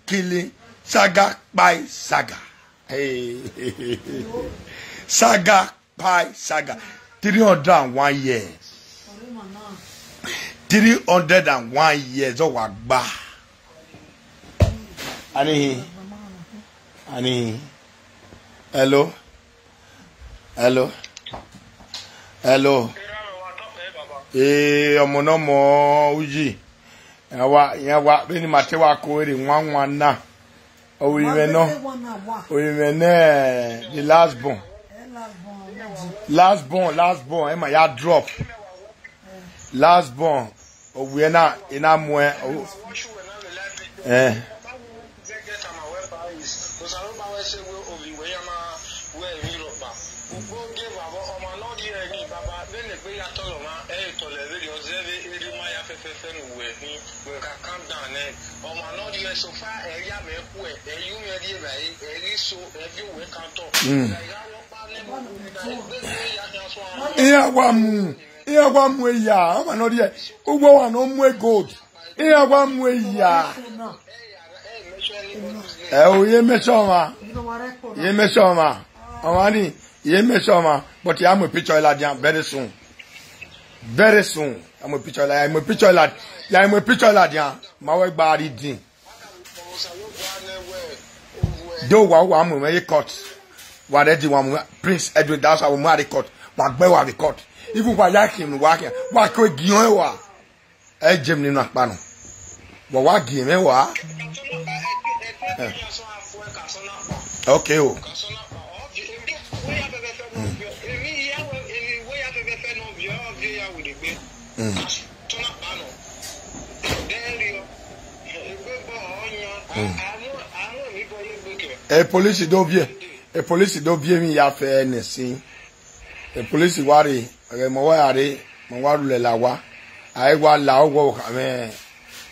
killing, saga kpai saga. Hey. Saga kpai saga. Three hundred and one years. Three hundred and one years, ọ wa gba. Ani, ani. Hello? Hello? Hello? Ee, ọmọ ne ọmọ uyi. Iran wa, iran wa, vbene ima te wa ko ere wanwan na. Ovbi mwẹ nọ, ovbi mwẹ nẹ, the last born. Last born, last born, ẹ ma ya drop. Last born, ovbi ẹre na, I na muẹn, o-, eh. Mm. Iran wa mu, iran wa mu eya, ọmwa ne ọ rhie, uwu ọmwa ne ọ mu gold, iran wa mu eya. Ẹ o, ye mẹ sure ọmwa, ye mẹ sure ọmwa, ọmwa ni, ye mẹ sure ọmwa, but ya mu picture ladian very soon, very soon, ya mu picture la, ya mu picture la, ya mu picture ladian, ma wẹ gba reading. Do wa, wa mu mwẹ ye court. Wa ready, wa mu Prince Edwin, that's why wa mu a record. Wa gbe wa record. Even wa ya khin wa khin. Wa ko gion wa. E jem ni na kpa no. Wa wa gi mwẹ wa. Eh. Okay o. Mm. Mm. E police do vie, e police do vie emwi ya fẹ nẹ sin. E police wa rre, ẹghẹ ma wa ya rre, ma wa rhulẹ la owa. A i wa la owa ọvbokhan mwẹ,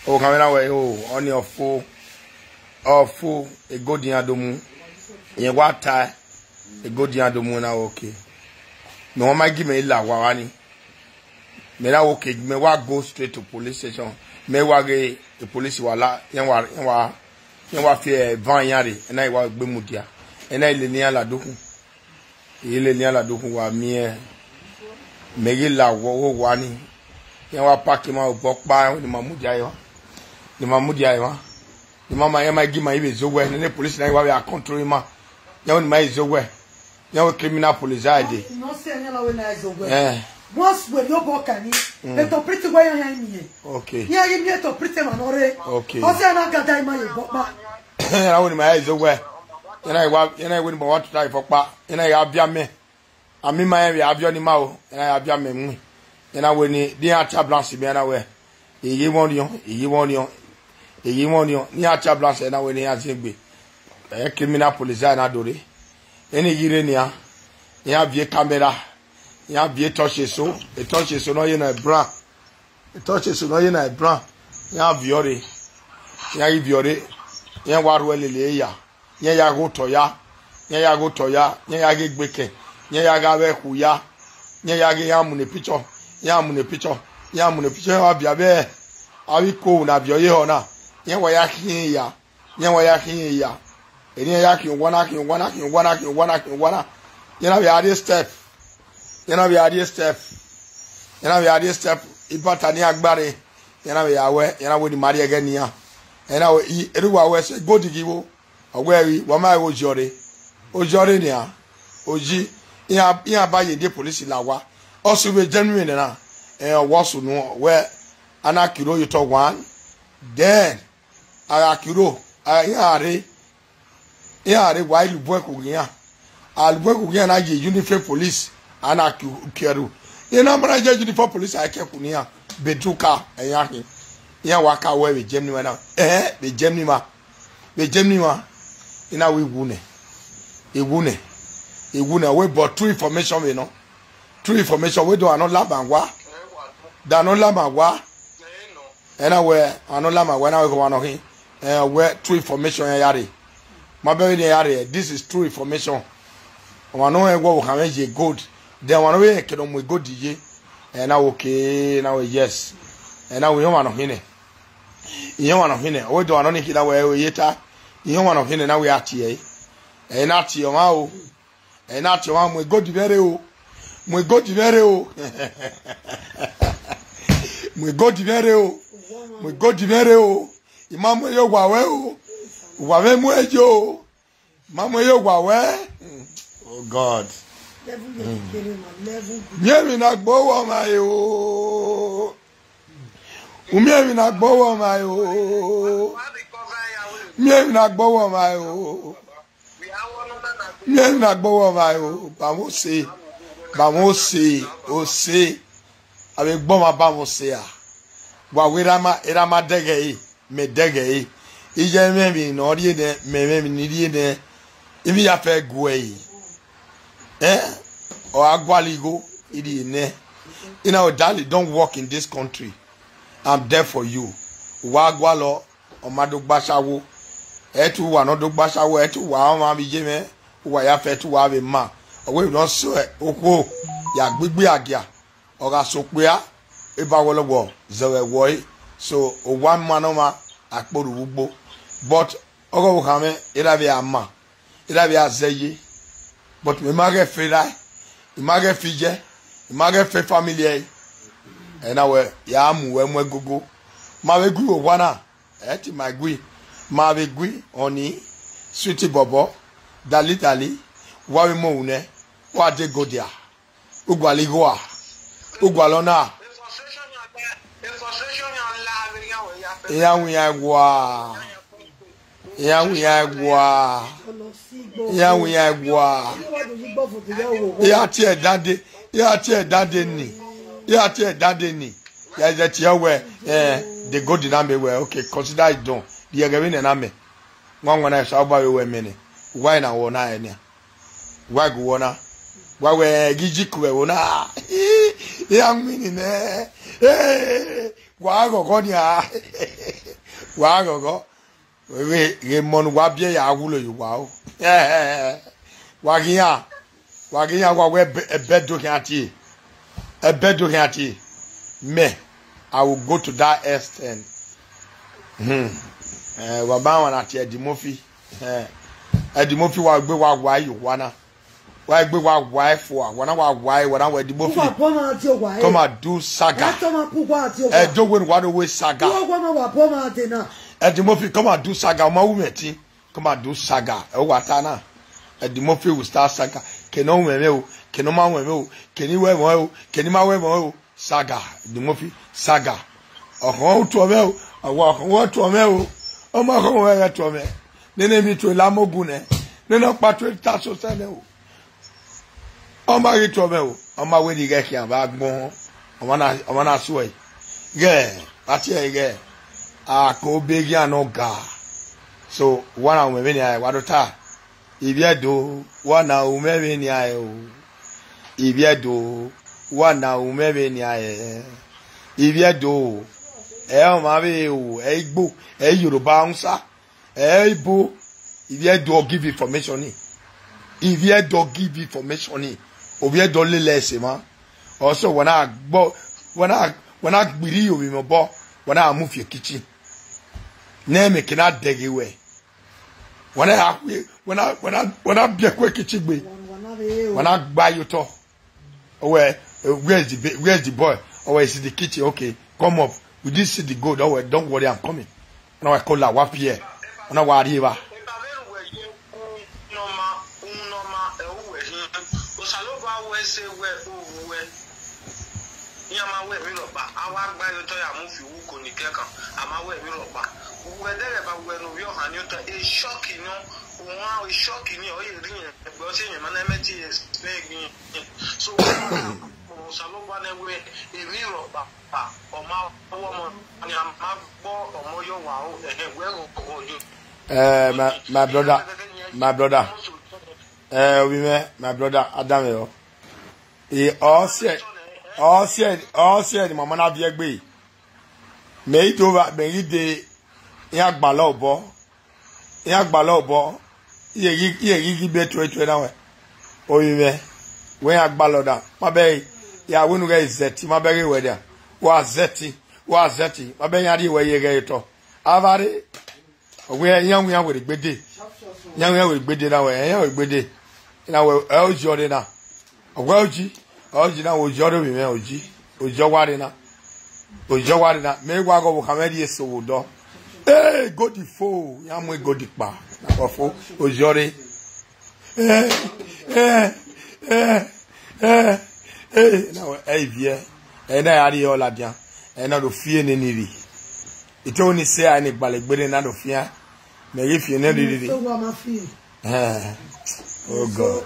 ọvbokhan mwẹ na wẹ, o, ọni ọ fo, ọ fo, egodian do mu. Irẹn wa ta, egodian do mu na wẹ okay. Mẹ wa ma gi mẹ i la owa vba ni. Mẹ na wẹ okay, mẹ wa go straight to police station. Mẹ wa ghe e police wa la, iran wa, iran wa, iran wa fi evan iran rre, ena i wa gbe mudia. Ena i lele iran la dokhun. I lele iran la dokhun, wa miẹn. Mẹ ghi la owa, owa ni. Iran wa park ima obọ ọkpa, iran wẹ ne ima mudia emwa. Ne ima mudia emwa. Ne ima ma, iran ma gi ima ivbe zẹ owẹ, ne police na i wa vbe a control ima. Iran wẹ ne ima i zẹ owẹ. Iran wẹ criminal police a dee. Nọ sẹ, iran na wẹ ne a i zẹ owẹ. Eh. Once wẹ rhie obọ kan ni, mm, eto priti wẹ iran i miẹn. Okay. Iran ghi miẹn eto priti emwa ne ọ rre. Okay. Ọ sẹ na gada ima ye obọ ọkpa. Iran wẹ ne ima i zẹ owẹ. Iran na i wa, iran na i wẹ ne ima wa tota ifo ọkpa. Iran na i gha viọ amẹ. Amẹ ima rẹn vbe a viọ ne ima o, iran ya viọ amẹ mu. Iran na wẹ ne, de iran tie ambulance mẹ, iran na wẹ, "Eye mwẹ ọniọn, eye mwẹ ọniọn, eye mwẹ ọniọn." Ne iran tie ambulance, iran na wẹ ne iran ziengbe. Ẹ, criminal police na do rre. Eni ghi rre nian, iran viọ camera, iran viọ torch eso, e torch eso ne ọ ye nọ brown. Etọchese ne ọ ye na Ebran, iran viọ rre, iran ghi viọ rre, iran wa rhuẹ lele ya, iran ya ghe otọ ya, iran ya ghe otọ ya, iran ya ghe egbekẹn, iran ya ghe avbe ẹkhu ya, iran ya ghe iran mu ne picture, iran mu ne picture, iran mu ne picture, iran wa viọ avbe avbe iko na viọ ye ehọ na, iran wa ya khian ya, iran wa ya khian ya, eni iran ya khian owa na, khian owa na, khian owa na, khian owa na, khian owa na, iran na vbe a rrie step, iran na vbe a rrie step, iran na vbe a rrie step, ibata ne iran gba rre, iran na vbe ya wẹ, iran na wẹ ne ima rhie ẹghẹ ne iran, iran na wẹ, I, erha uwa wẹ sẹ gold ghi vbo, ọ wẹ vbe wa ma ẹvbo ozi ọre, ozi ọre nian, ozi, iran iran ba ye die police la owa, ọ sẹ vbe genuine na, ẹ, ọ wẹ ọ sunu wẹ a na kiro ye otọ one, then a gha kiro, a, iran rre, iran rre wa i lubọ ẹkhu ghe iran, a lubọ ẹkhu ghe iran na ye uniform police, a na ki ẹrhu, iran na ma na ye uniform police a i ke ẹkhu ne iran, beduka iran khin, iran wa ka wẹ vbe Germany na, ẹhẹn, vbe Germany ma, vbe Germany ma, I na wẹ I wu nẹ, I wu nẹ, I wu nẹ, wẹ but true information vbe nọ, true information, wẹ do a nọ lama wa, da nọ lama wa, ẹ na wẹ a nọ lama wa, ẹ na wẹ khọmwa nọ khin, ẹ wẹ true information iran ya rre, ma bẹ vbene iran ya rre, this is true information, ọmwa ne ọ rẹn wẹ ọvbokhan mwẹ ye gold, then ọmwa ne ọ vbe rẹn kene ọ mu gold ye, ẹ na wẹ okay, ẹ na wẹ yes, ẹ na wẹ iran ọmwa nọ khin nẹ. Iran ọmwa nọ khin nẹ, ọ wẹ do a nọ ni khin na wẹ ẹre ye ta, iran ọmwa nọ khin nẹ na wẹ a tie ẹre, ẹ na tie ọmwa o, ẹ na tie ọmwa mu gold mwẹ rre o, mu gold mwẹ rre o, mu gold mwẹ rre o, mu gold mwẹ rre o, I ma mu ẹre ye owa ruẹ o, owa mwẹ mu ẹre ye o, I ma mu ẹre ye owa ruẹ. Oh God. Level dey kere ma, level dey. Miẹn emwi na gbe owa ọmwa re o. U miẹn emwi na gbe owa ọmwa re o. Miẹn emwi na gbe owa ọmwa re o. Miẹn emwi na gbe owa ọmwa re o. Ba mwẹ ose. Ba mwẹ ose. Ose. Avbe egbe ọmwa ba mwẹ ose a. Wa wẹ erha ma, erha ma dẹghe ẹre, mẹ dẹghe ẹre. Iye mwẹ emwi ne ọ rhie nẹ, mẹ mwẹ emwi ne I rhie nẹ. I vbe ya fẹ gu ẹre. Eh? Ọ gha gualọ igho, I rhie nẹ. I na wẹ, darling, don't work in this country. I'm there for you. Wa gualọ, ọ ma do gba ashawo. Ẹ i te uwa ne ọ do gba ashawo, ẹ i te uwa ọmwa vbe iye mwẹ, uwa ya fẹ te uwa vbe ma. Ọ wẹ emwi ne ọ sẹ okhuo ya gbigbi agia. Ọ gha sẹ okpia, eba wẹ lọghọ zẹ vbe ẹvbo ẹre. So, owa ma ne ọmwa, a kpe orhu vbe ugbo. But ọghe ọvbokhan mwẹ, erha vbe a ma, erha vbe a zẹ ye. But mẹ ma ghẹ fe erha, I ma ghẹ fe iye, I ma ghẹ fe family ẹre. Ẹ na wẹ, ya mu uwẹ mu ẹgogo. Ma vbe gui vbe owa na, ẹ te ma gui. Ma vbe gui, honey, sweet bọbọ, dali dali, wa vbe mu ohu nẹ, wa de godia. U gualọ igho a? U gualọ na? Iran wu iran ẹwa. Iran wu iran ẹwa. Iran wu iran ẹwa. Iran tie dande, iran tie dande ni. Iran tie dande ni. Ya zẹ tie wẹ, eh, the gold na mẹ wẹ, okay, consider it done. Rhie ẹghẹ vbene na mẹ. Wanwan na Osanobua vbe wẹ mẹ nẹ. Uwa na wọ na ẹre nian. Wa gu wọ na. Wa wẹ ghi ji ku ẹvbo na. Iran winni nẹ. Wa ghọghọ nian. Wa ghọghọ. Ghe, ghe emọ ne uwa biẹ ya wulo ye uwa o. Wa ghi iran, wa ghi iran, wa wẹ ẹbẹ, ẹbẹ do khian tie. Ẹbẹ do khian tie. Mẹ, I will go to that extent. Hmm. Eh, wa ma wan na tie Eddie Murphy. Eh, Eddie Murphy wa gbe wa wa ye owa na. Wa gbe wa wa fua, wa na wa wa, wa na wẹ Eddie Murphy. Uwa bọ ma tie owa, eh. Come and do saga. Ẹ tọ ma ku uwa tie owa. Ẹ do wẹ wa do wẹ saga. Uwa ma wa bọ ma tie na. Eddie Murphy, come and do saga. Ọmọ wu mẹ tin. Come and do saga. Ẹ wa ta na. Eddie Murphy will start saga. Kene ọ wẹ mwẹ o, kene ọ ma wẹ mwẹ o, kene I wẹ mwẹ o, kene I ma wẹ mwẹ o. Saga, Eddie Murphy, saga. Ọkhọn u tuọ mwẹ o, ọwa ọkhọn wẹ tuọ mwẹ o, ọ ma khọn wẹ ghẹ tuọ mwẹ. Nene emwi tuẹ la mogun nẹ, nene ọkpa tuẹ ta sosẹ nẹ o. Ọ ma ghi tuọ mwẹ o, ọ ma wẹ ne I ghẹ khian vbe agbọn, ọ ma na, ọ ma na suẹ. Ghẹ, a tie ẹre ghẹ, a ko be ghian nọ ga. So, wa na wẹ vbene a wa do ta. Ivbi Ẹdo, wa na ru mwẹ vbene a rẹ o. Ivbi Ẹdo, wa na ru mwẹ vbene a rẹ. Ivbi Ẹdo, ẹ ọmwa vbe o, ẹ Igbo, ẹ Yoruba, Hausa, ẹ Ibo, Ivbi Ẹdo ọ give information ni. Ivbi Ẹdo ọ give information ni. Ovbi Ẹdo lele ẹse mwa. Ọsọ wa na gbọ, wa na, wa na gbiri ovbi mwẹ obọ, wa na mu fi kitchen. Ne mẹ ke na dẹghe wẹ. Wa na ya khue, wa na, wa na, wa na biẹ kue kitchen gbe. Wa na gba ye otọ. Owe, eh, where is the ba-, where is the boy? Owe, is in the kitchen. Okay, come up. We did see the gold. Owe, don't worry, I'm coming. Ọna wa kola wa pie. Ọna wa rri evba. Eva vbe ru wẹ ye, uhunmwu ne ọ ma, uhunmwu ne ọ ma, ẹ, u wẹ hin. Osanobua wẹ sẹ wẹ u ru wẹ. Iran ma wẹ emwi rhọkpa, a wa gba ye otọ ya mu fi uwu ko ni kẹkan, a ma wẹ emwi rhọkpa. Uwẹ dẹghẹ ba wẹ ne ovbi ọkhan ni otọ, e shock nọ, uwan e shock ni, ọ ye rri yẹn, ẹgbẹ ọ si emwi ma na mẹ tie ne egbe. So, Osanobua nẹ wẹ emwi rhọkpa, ọ ma wẹ ọmọ ni a ma gbọ ọmọ yọ wa o, ẹhẹn, wẹ ghọghọ yo. Eh, my, my brother, my brother. Eh, ovbi mwẹ, my brother, adanmwẹ ọ. E, ọ siẹ, ọ siẹ, ọ siẹ ne mama na viẹ gbe. Mẹ i do vba, mẹ i de, iran gbalọ obọ. Iran gbalọ obọ, iye ghi, iye ghi ghi be tuẹ tuẹ na wẹ. Ovbi mwẹ, wẹ iran gbalọ da, ma bẹghe, ya wẹ unu ghẹ zẹtin, ma bẹghe wẹ dia. Wa zẹtin, wa zẹtin, ma bẹghe iran rhie wẹ ye ghẹ ye otọ. Avare, ọ wẹ iran, iran wẹ rre gbede. Iran wẹ rre gbede na wẹ, iran wẹ gbede. Na wẹ, ẹ ozi ọre na. Ọ wẹ ozi, ozi na wẹ ozi ọre ovbi mwẹ ozi. Ozi ọ wa rre na. Ozi ọ wa rre na. Mẹ wa ghe ọvbokhan mwẹ rhie eso vbe odọ. Ee, godi fo, ya mu egodi kpa. Na wẹ fo, ozi ọre. Eh, eh, eh, eh, eh, na wẹ, ẹ i viẹ. Ẹ na ya rhie ọ ladian. Ẹ na do fi ene ni rri. Ito ni sẹ a ni gbalẹ gbere na do fian. Mẹ ghi fi ene rhirhi. So wa ma fi. Eh, oh God.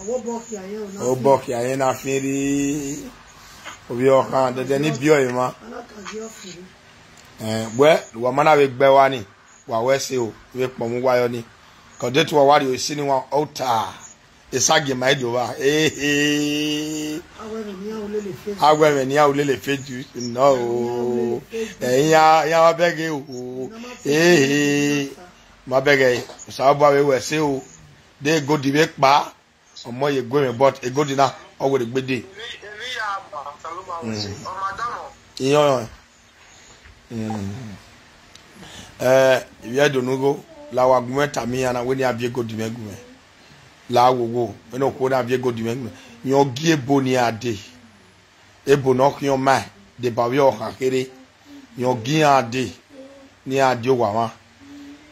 Ọwọ bọ khian yẹn o, na fi. Obọ khian yẹn na fi rri. Ovbi ọkhan, dẹdẹ ni biẹ ọre mwa. Ana ka gi ọ fi. Eh, wẹ, wa ma na vbe gbe wa ni, wa wẹ sẹ o, vbe kpọnmwẹ uwa yọ ni. Kọ de te uwa wa rhie esi ni wa ota. Esagiẹn ma i do vba. Ehe. Awẹ ẹmwẹ ne iran ru lele Facebook. Awẹ ẹmwẹ ne iran ru lele Facebook nọ o. Ẹ, iran, iran ma bẹghe o. Ehe. Ma bẹghe. Osanobua vbe wẹ sẹ o. De egodi vbe kpa. Ọmọ ye gu mwẹ, but egodi na, ọ wẹ rre gbede. Emwi, emwi ya ma, Osanobua wẹ sẹ. Mm. Ọ ma danmwẹ. Mm. Eh, ivbi Ẹdo ne ugho, la wa gu mwẹ tama iran na, wẹ ne iran viẹ egodi mwẹ gu mwẹ. La wo wo, wẹ ne okhuo na viẹ egodi mwẹ gu mwẹ. Iran gie ebo ne iran dee. Ebo ne ọ khian ọmaẹn, deba ovbi ọkhan kherhe. Iran gie iran dee, ne iran die owa mwa.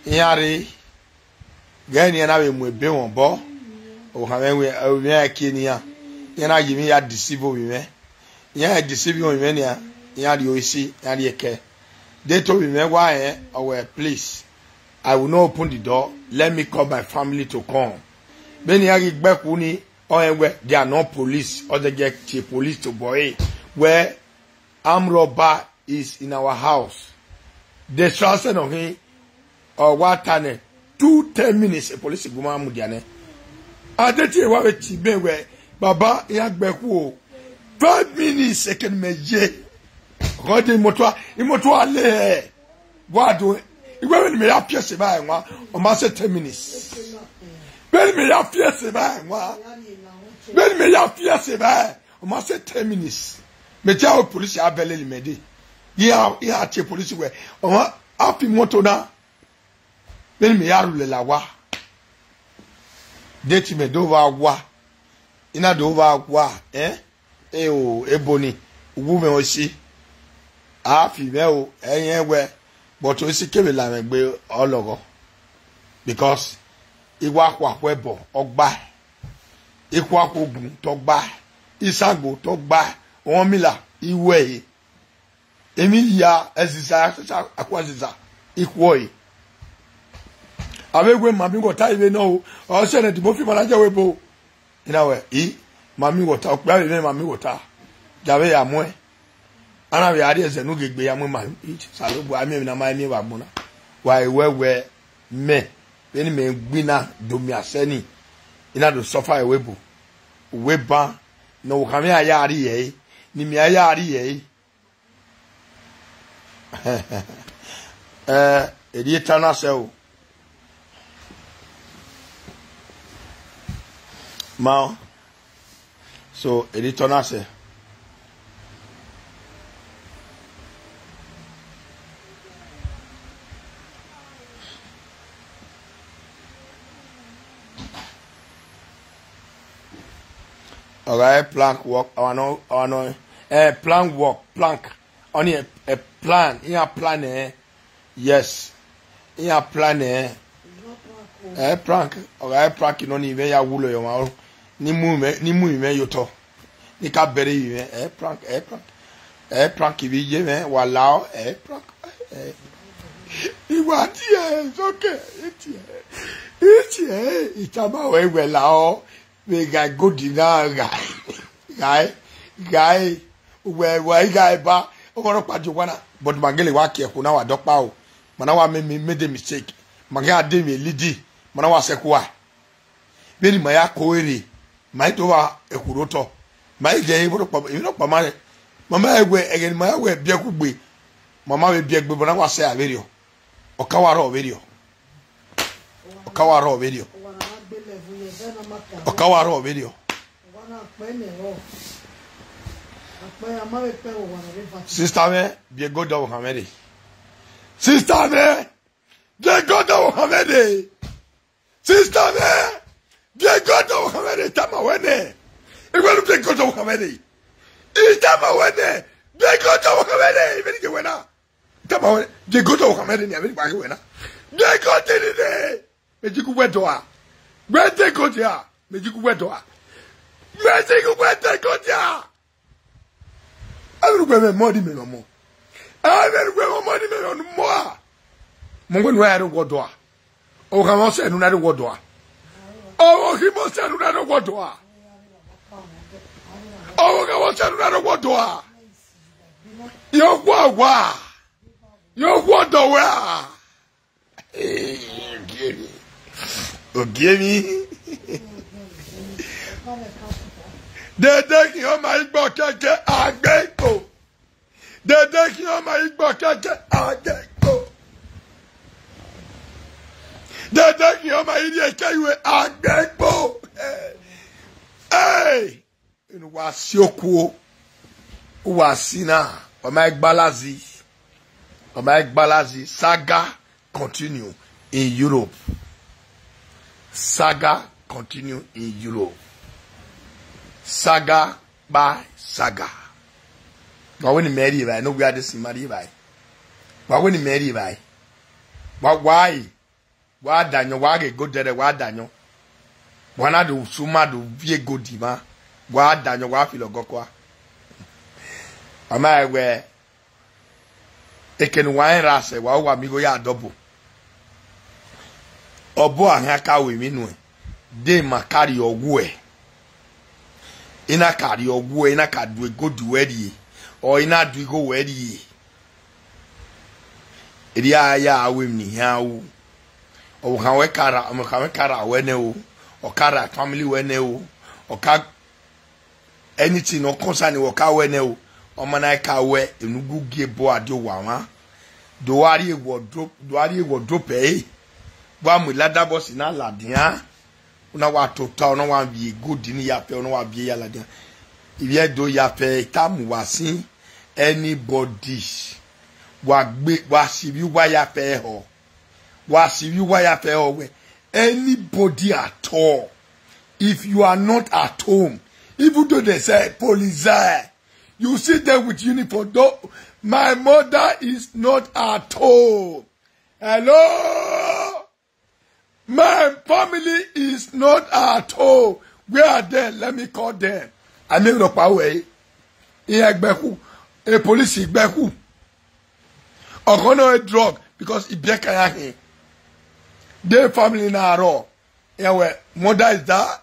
Iran rre, ghẹ ne iran na vbe mu ebe mwẹ obọ, ọvbokhan mwẹ wẹ, ovbi mwẹ kie ne iran. Iran na ye emwi ya deceive ovbi mwẹ. Iran deceive ovbi mwẹ nian, iran rhie esi, iran rhie ẹkẹ. De te ovbi mwẹ wa rẹn, ọ wẹ, please, I will not open the door, let me call my family to come. Vbene iran ghi gbe ẹkhu ni, ọ rẹn wẹ, they are not police, ọ zẹgiẹ tie police tobọ ẹre, wẹ, armed robber is in our house. Detrasẹ nọ khin, ọ wa ta nẹ, two ten minutes, e police gu ma mudia nẹ. A de tie wa vbe tie mẹ wẹ, baba, iran gbe ẹkhu o. Five minutes, ekene mẹ ye. Ọgọ de imoto a, imoto a le hẹ. Wa do, iwẹ vbene mẹ ya fi ẹse vba ẹnwan, ọ ma sẹ ten minutes. Vbene mẹ ya fi ẹse vba ẹnwan, vbene mẹ ya fi ẹse vba, ọ ma sẹ ten minutes. Mẹ te aro police a bẹlẹ mẹ dee. Iran, iran tie police wẹ, ọ ma, a fi imoto na. Vbene mẹ ya rhulẹ la owa. De te mẹ do vba owa. I na do vba owa, eh? E o, ebo ni, uwu mwẹ esi. A fi mwẹ o, ẹ i rẹn wẹ, but esi kevbe la mwẹ gbe ọlọghọ. Because I wa khuakhua ẹbọ, ọ gba. I khuakhua ogun, te ọ gba. I sango, te ọ gba. Ọmila, I ru ẹre. Emwi hia, ẹziza, akua ẹziza, I khuọe. Avbe wẹ mami wọta ivbe nọ o, ọ sẹ ne Dimofi ma na ye ẹvbo ebo. I na wẹ, I, mami wọta, okpia vbe mwẹ mami wọta, ya vbe ya muẹn. A na vbe a rhie ẹzẹ ne u ghe egbe ya mu ima, I, Osanobua, a miẹn emwi ne a ma miẹn vbe agbọn na. Wa i wẹ wẹ mẹ, vbene mẹ gbe na do miẹn asẹ ni, I na do suffer ẹvbo ebo. Uwẹ ban, ne ọvbokhan mwẹ a ya rri ẹre, ne imẹ a ya rri ẹre. Eh, erriọ etan na sẹ o. Ma, so, erriọ etan na sẹ. Ọ gha re plank work, our no, our no, eh, plank work, plank. Ọnii, eh, plan, iran plan, eh, yes. Iran plan, eh, eh, prank, ọ gha re prank nọ ni mwẹ ya wulo ye ọmwa ro. Ni mu mwẹ, ni mu mwẹ ye otọ. Ni ka bẹrẹ ye mwẹ, eh, prank, eh, prank. Eh, prank ivbi ye mwẹ, wa lao, eh, prank, eh. Iwa tie, it's okay, itie, itie, itama wẹ wẹ lao. Vbe ghae gold na ghae, ghae, ghae, uwẹ, uwẹ i ghae ba, ọghe ọnọkpa die owa na, but ma gele wa kie ẹkhu na wa dọkpa o, ma na wa make, make the mistake, ma gha de emwi lead, ma na wa sẹ ẹkhu ua. Vbene ima ya ko ẹre, ma i do vba ẹkhu rre otọ, ma i ghe emwi nọkpa, emwi nọkpa ma rẹn, ma ma wẹ ẹghẹ ne ima ya wẹ biẹ ẹkhu gbe, ma ma vbe biẹ gbe, ma na wa sẹ a vberriọ, ọ ka wa rrọọ vberriọ. Ọ ka wa rrọọ vberriọ. Ọ ka wa rrọọ vberriọ. Sista mwẹ, biẹ gold ọvbokhan mwẹ rre. Sista mwẹ, biẹ gold ọvbokhan mwẹ rre. Sista mwẹ, biẹ gold ọvbokhan mwẹ rre, tama wẹ nẹ. Iwẹnu biẹ gold ọvbokhan mwẹ rre. Itama wẹ nẹ, biẹ gold ọvbokhan mwẹ rre, ivbi ni ye wẹ na. Tama wẹ, biẹ gold ọvbokhan mwẹ rre nia, vbene I gba ghe wẹ na. Biẹ gold rre, mẹ ji gu wẹ dọa. Wẹ de gold a, mẹ ji gu wẹ dọa. Mẹ ji gu wẹ de gold a. Avbe ne uwẹ mwẹ ọmọ, ọnii mẹ mwẹ ọmọ. Avbe ne uwẹ mwẹ ọmọ, ọnii mẹ mwẹ ọmọ a. Mẹ wẹ ne uwẹ ya rre owa ọdọa. Ọvbokhan mwẹ ọsẹ ne u na rre owa ọdọa. Ọvbokhan mwẹ ọsẹ ne u na rre owa ọdọa. Ọvbokhan mwẹ ọsẹ ne u na rre owa ọdọa. Ye okhuo owa. Ye okhuo ọdọ wẹ a. Eh, ogie emwi. Ogie emwi. Dede khian ọma igbọ kẹkẹ agbe ikpo. Dede khian ọma igbọ kẹkẹ agbe ikpo. Dede khian ọma irhiekẹ iwe agbe ikpo. Hey! Unu wa si okuo, uwa si na, ọ ma gba lazi, ọ ma gba lazi, saga continue in Europe. Saga continue in Europe. Saga by saga. Wa wẹ ne imẹ rri evbare, ne ovbi Adesin ma rri evbare. Wa wẹ ne imẹ rri evbare. Wa, wa e. Wa da yọn, wa ghe gold ẹre, wa da yọn. Wa na do suma do viẹ gold mwa, wa da yọn, wa filo ọgọkua. Ọ ma wẹ, eke ne uwa rẹn ra sẹ, wa, uwa miẹn igho ya dọbọ. Ọbo a khian ka ru emwi nuẹn, de ima ka rrie ọghuẹ. I na ka rrie ọghuẹ, I na ka du gold ruẹ rrie, ọ, I na du igho ruẹ rrie. Erriọ a ya ru emwi ne I khian ru. Ọvbokhan ruẹ ka ra, ọvbokhan ruẹ ka ra ruẹ nẹ o, ọ ka ra family ruẹ nẹ o, ọ ka, anything ne ọ concern ruẹ ọ ka ruẹ nẹ o. Ọ ma na ka ruẹ, unu gu gie ebo a die owa mwa. Do a rrie wardrobe, do a rrie wardrobe ẹre. Wa mu leather box na ladian. U na wa tota, u na wa viẹ gold ni ya fẹ, u na wa viẹ ya ladian. Ivbi Ẹdo ya fẹ, I tama uwa sin, anybody, wa gbe, wa sivbi uwa ya fẹ họ. Wa sivbi uwa ya fẹ họ wẹ. Anybody at all, if you are not at home, even though they say police, you see them with uniform. Though, my mother is not at home. Hello? My family is not at home. Where are they? Let me call them. I mean, rhọkpa wẹ, iran gbe ẹkhu, e police gbe ẹkhu. Ọghọ nọ e drug because ibiẹka ya hin. The family na rrọọ. Iran wẹ, mother is that,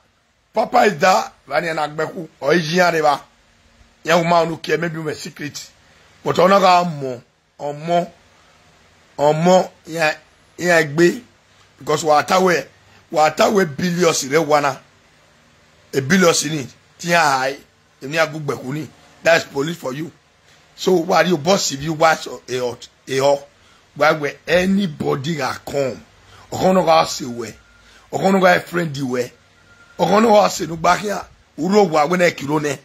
papa is that, vbene iran na gbe ẹkhu, ọ i yi iran rre evba. Iran wu ma unu kie, maybe mẹ secret. But ọ na gha mọ, ọmọ, ọmọ, iran, iran gbe, because wa ta wẹ, wa ta wẹ billions rre owa na, e billions ni, te iran hae, emwi iran gu gbe ẹkhu ni, that is police for you. So, wa rhie obọ sivbi uwa so, e hot. ehọ. Wa wẹ anybody gha come, ọkhọ ne ọ gha sẹ wẹ, ọkhọ ne ọ gha friend wẹ, ọkhọ ne ọ gha sẹ ne u gba khian, u rre owa wẹ ne ẹ kiro nẹ.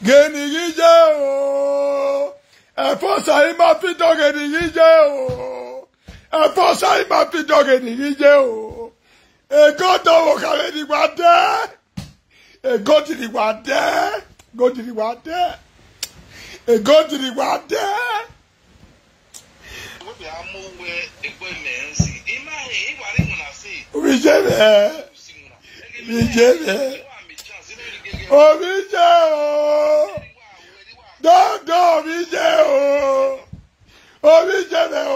Ghe ne I ghi ye o, ẹfọsa ima fi dọ ghe ne I ghi ye o, ẹfọsa ima fi dọ ghe ne I ghi ye o. Egodo vbe okha vbe ne I wa dẹ, egodo ne I wa dẹ, egodo ne I wa dẹ, egodo ne I wa dẹ. Ovbi ye mwẹ, ovbi ye mwẹ, ovbi ye o, dodo ovbi ye o, ovbi ye mwẹ o,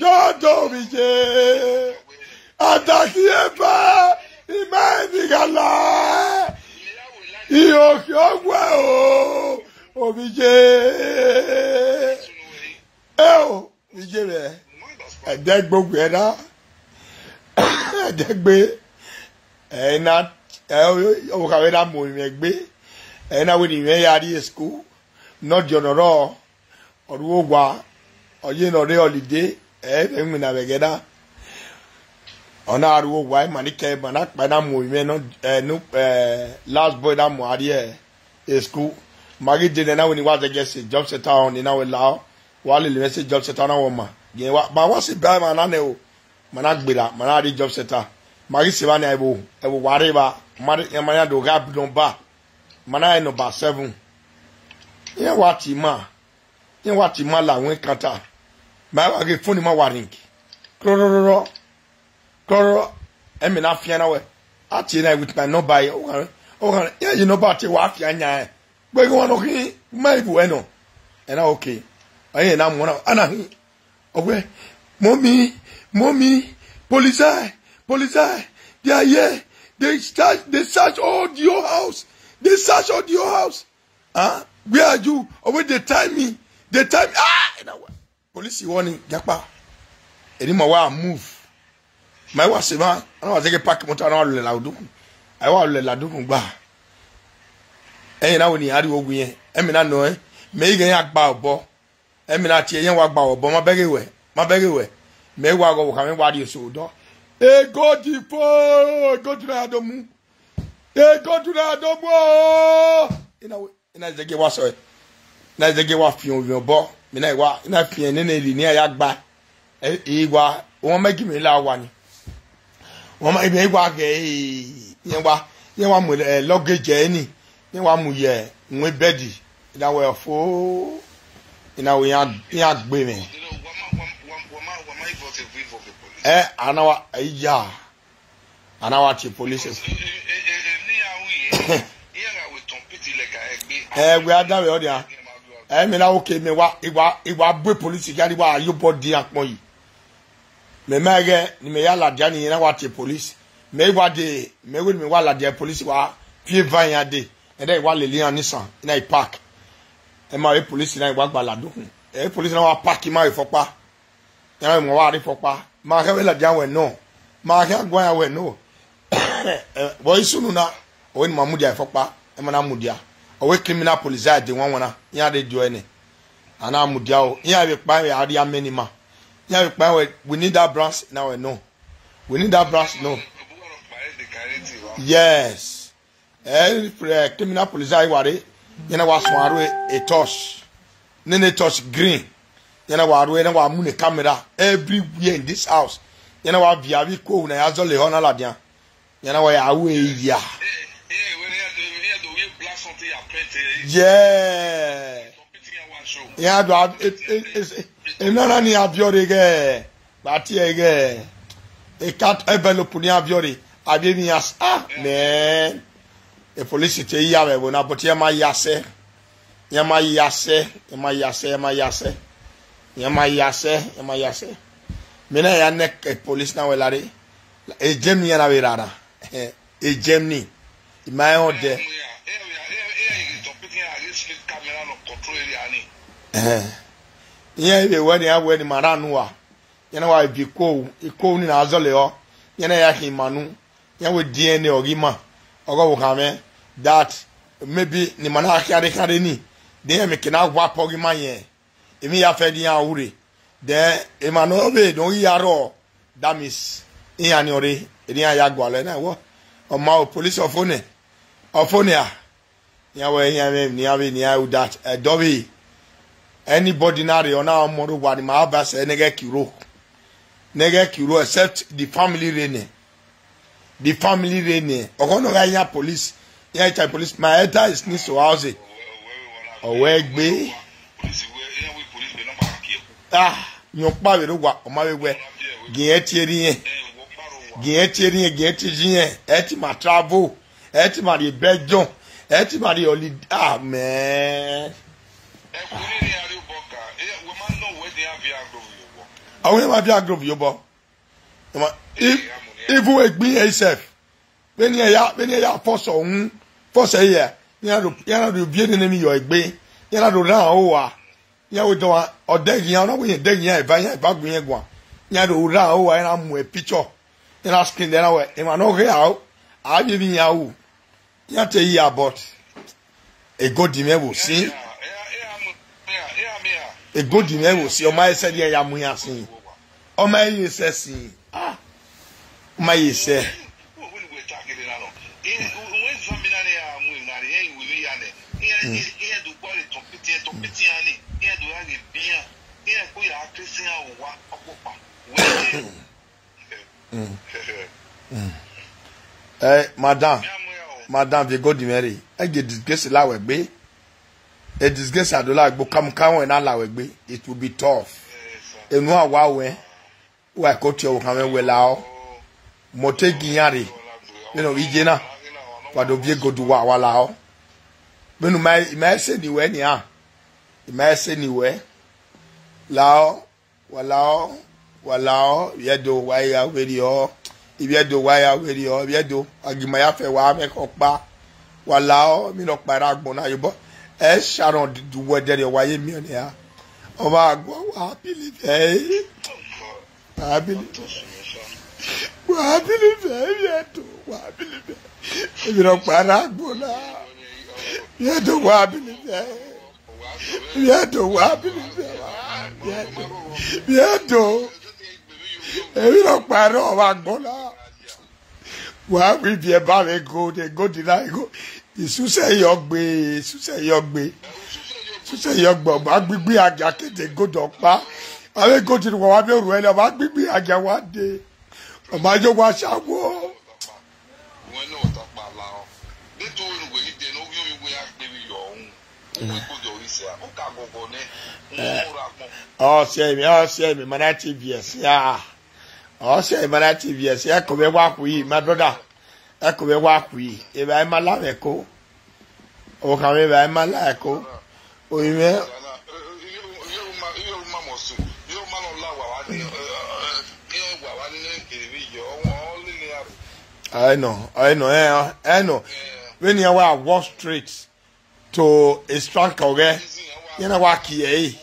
dodo ovbi ye. Adakhieba, ima ni gha la, ihokhio wẹ o, ovbi ye. Eo, ovbi ye mwẹ, ẹdẹgbe owiẹ na, ẹdẹgbe, ẹ na, ẹ, okha vbe na mu mwẹ egbe, ẹ na wẹ ne I mwẹ ya rrie school, ne ọ diọn ne ọ rrọọ, ọ ru owa, ọ ye ne ọ rre holiday, ẹ vbe winna vbe ẹghẹ na. Ọ na ru owa, ima ni kẹ, ima na kpa na mu mwẹ nọ, ẹ, nu, ẹ, last boy na mu a rrie school. Ma ghi dee nẹ na wẹ ne I wa zẹgiẹ sẹ job center họn, ne I na wẹ lao, wa lele mwẹ sẹ job center na wẹ ọma. Gie wa, ma wa sẹ ba emwa na nẹ o. Ma na gberra, ma na rrie job center. Ma ghi sẹ evba nia ẹvbo, ẹvbo wa rre evba, ma rre, ma ya do gha bu number. Ma na rre number seven. Iran wa tie ima, iran wa tie ima la wẹ counter. Ma wa ghe phone ima wa ring. Krọrọrọrọ, krọrọ, ẹmwẹ na fian na wẹ, a tie na with my number, ọ gha, ọ gha, iran ye number te wa fian yan. Gbe ghe wan nọ khin, ma i bu ẹnọ. Ẹna okay. Ẹna mu na, ana hin. Ọ wẹ, mommy, mommy, police, police, they are here. They search, they search all the whole house. They search all the whole house. Huh? Where are you? Ọ wẹ, they tie me. They tie me. Ah! Ẹna wẹ. Police wọ ni, jakpa. Eni ma wa move. Ma wa sẹ emwa, ana wa zẹgiẹ park motor, ana wa lẹ la odukun. A wa lẹ la odukun gba. Ẹyẹn na wẹ ne iran rrie owa irẹn, ẹmwẹ na nọ ẹn, mẹ i ghe iran gba obọ. Ẹmwẹ na tie iran wa gba obọ, ma bẹghe wẹ, ma bẹghe wẹ. Mẹ wa ghe ọvbokhan mwẹ wa rrie eso odọ. Egodi fo, egodi na ya do mu. Egodi na ya do mu o. Ina wẹ, ina zẹgiẹ wa sẹ, ina zẹgiẹ wa fian ovbi obọ, mẹ na wa, ina fian nene ri ne iran ya gba. Ẹ, I wa, wọn ma gi mwẹ la owa ni. Wọn ma, I wa ghe, ẹ, iran wa, iran wa mu, ẹ, luggage ẹre ni, iran wa mu ye, mu bed, ina wẹ ọfo, ina wẹ iran, iran gbe mwẹ. Ẹ, ana wa, ẹ, ya, ana wa tie police. Ẹ, wẹ a da vbe ọ dia. Ẹ, mẹ na okay, mẹ wa, I wa, I wa bu police gari wa yo bọ di akpọn yi. Mẹ ma ghẹ ne mẹ ya ladian ne iran wa tie police. Mẹ i wa dee, mẹ wẹ ne mẹ wa ladian police wa fi eva iran dee. Ẹdẹ I wa lele iran ni san, ina I park. Ẹ ma vbe police na I wa gba la dokun. Ẹ police na wa park ima vbe fọkpa. Iran ma wa rre fọkpa. Ma khian vbe ladian wẹ nọ. Ma khian guan iran wẹ nọ. Ẹ, vbe ọ i sunu na, ọ wẹ ne ima mudia vbe fọkpa, ẹ ma na mudia. Ọ wẹ criminal police a dee wanwan na, iran rre diọ ẹnẹ. A na mudia o, iran vbe kpa vbe a rhie amẹ ne ima. Iran vbe kpa wẹ, we need that branch, na wẹ no. We need that branch, no. Yes. Eh, eh, criminal police a i wa rre, iran na wa suẹn aro e torch. Nene torch green. Iran na wa ru, iran na wa mu ne camera everywhere in this house. Iran na wa viọ avbe ikuohu ne a ya zọlọ ehọ na ladian. Iran na wa ya ru eya. Yeah. Iran do a, e, e, e, e, enana ni a viọ rre ghẹ, gba tie ghẹ, e cat envelope ni a viọ rre, a viọ emwi iran s-, ah, man. E police te ya vbe ẹvbo na, but iran ma ya sẹ. Iran ma ya sẹ, iran ma ya sẹ, iran ma ya sẹ. Iran ma ya sẹ, iran ma ya sẹ. Mẹ na ya nẹ e police na wẹ lare. E Germany iran na vbe rara. E Germany. I ma rẹn odẹ. Ẹhẹn. Iran vbe wẹ ne iran wẹ ne ima rhan unu ua. Iran na wa viọ ikuohu, ikuohu ni na zọlọ ehọ. Iran na ya khin ima unu. Iran wẹ D N A ọghe ima, ọghe ọvbokhan mwẹ, that, maybe ne ima na khian rre khian rre ni, de emwi ke na wa pọ ghi ma yẹn, emwi ya fẹ ne iran ru rre. Then emwa ne ọ vbe ne ọ ghi ya rrọọ, that means iran ni ọre, erha iran ya gualọ na wọ, ọ ma o, police ọfo nẹ, ọfo nẹ a, iran wẹ iran mwẹ ne iran vbe ne iran ru that. Ẹdẹ ọvbehe, anybody na rre, ọ na ọmọ rre owa ni ma ba sẹ ne ghẹ ki ro, ne ghẹ ki ro, except the family rre nẹ, the family rre nẹ, ọghọ ne ọ gha yan police, iran ta police, my elder is needs to house, ọ wẹ gbe. Ah, yan ọkpa vbe rre owa, ọ ma vbe wẹ, gie irẹn tie erha irẹn, gie irẹn tie erha irẹn, gie irẹn tie iye irẹn, ẹ te ma travel, ẹ te ma rrie Belgium, ẹ te ma rrie holiday, ah, man. Ọ wẹ ma viọ Agrovi obọ. Even egbe irẹn sef, vbene iran ya, vbene iran ya force ọhun, force ẹre, iran na do, iran na do viọ nene emwi yọ egbe, iran na do rhan aro owa, iran wẹ dọmwa, ọ dẹghe iran, ọ na wẹ irẹn dẹghe iran eva, iran eva gu irẹn guan, iran do rhan aro owa, iran na mu picture, iran na screen, iran na wẹ emwa ne ọ ghe aro, a vbe emwi iran ru, iran te ya, but egodi mwẹ vbe osin. Egodi mwẹ vbe osin, ọ ma he sẹ ne iran ya mu iran sin. Ọ ma he sẹ sin. Ah. Ọ ma he sẹ. Eh, madam, madam, viọ egodi mwẹ rre. Ẹ gie disgrace la wẹ gbe. A disgrace a do la wẹ gbe, okamukamu ẹre na la wẹ gbe, it will be tough. Enu a wa wẹ, wa ko tie ọvbokhan mwẹ wẹ lahọ. Mẹ ọ te gie iran rre, vbene ọ ghi ye na, wa do viọ egodi uwa, wa lahọ. Vbene u ma, I ma sẹ ni wẹ nian, I ma sẹ ni wẹ. Lahọ, wa lahọ, wa lahọ, ivbi Ẹdo wa ya werriọ, ivbi Ẹdo wa ya werriọ, ivbi Ẹdo, wa gie ima ya fẹ wa mwẹ khọ ọkpa, wa lahọ, emwi nọkpa i rre agbọn na ye obọ, ẹ Sharon du wẹ dẹrriọ wa ye miẹn nian, ọ ma guan, wa believe ẹre, wa believe, wa believe ẹre, ivbi Ẹdo, wa believe ẹre, emwi nọkpa i rre agbọn na, ivbi Ẹdo, wa believe ẹre. Vbe Ẹdo, wa believe ẹre. Vbe Ẹdo, vbe Ẹdo. Emwi nọkpa i rre agbọn na. Wa wi viẹ ba vbe gold, gold na, gold. Isusẹ yọ gbe, isusẹ yọ gbe. Isusẹ yọ gbe, ọ ma gbigbi agia kede gold ọkpa. Avbe gold ne uwa wa miẹn orhu ẹre, ọ ma gbigbi agia wa dee. Ọ ma yo wa sha wo. Wẹ ne ọ ta kpa lahọ. De to wẹ ne uwẹ ghi dẹ ne ovbi ovbi wẹ ya gbe vbe yọ ọhun. Uwẹ gbe odẹ ọre sẹ, u ka gọgọ nẹ. Wẹ ọmọ ra gbọn. Ọ sẹ mẹ, ọ sẹ mẹ, ma na te viẹ sẹ a. Ọ sẹ mẹ, ma na te viẹ sẹ, ẹko mwẹ wa khui, my brother. Ẹko mwẹ wa khui. Evba ima la mwẹ ẹko. Ọvbokhan mwẹ, evba ima la ẹko. Orinmwẹ. Ẹ nọ, ẹ nọ, ẹ, ẹ nọ. Vbene iran wa walk straight to a strike ọghẹ, iran na wa kie ẹre.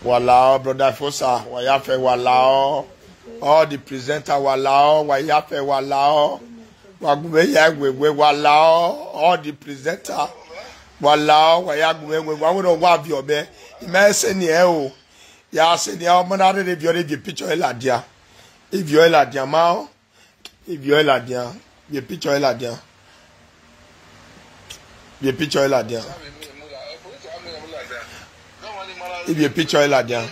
Wa lahọ, brother Fosa, wa ya fẹ, wa lahọ. All the presenter, wa lahọ, wa ya fẹ, wa lahọ. Wa gu mwẹ ya wewe, wa lahọ. All the presenter, wa lahọ, wa ya gu mwẹ wewe. Wa wẹ ne ọ wa viọ mẹ, I ma sẹ ni ẹ o. Ya sẹ ni ẹ, ọ ma na rherhe viọ rre, viọ picture ẹre ladian. I viọ ẹre ladian, ma ọ. I viọ ẹre ladian, viọ picture ẹre ladian. Viọ picture ẹre ladian. I viọ picture ẹre ladian.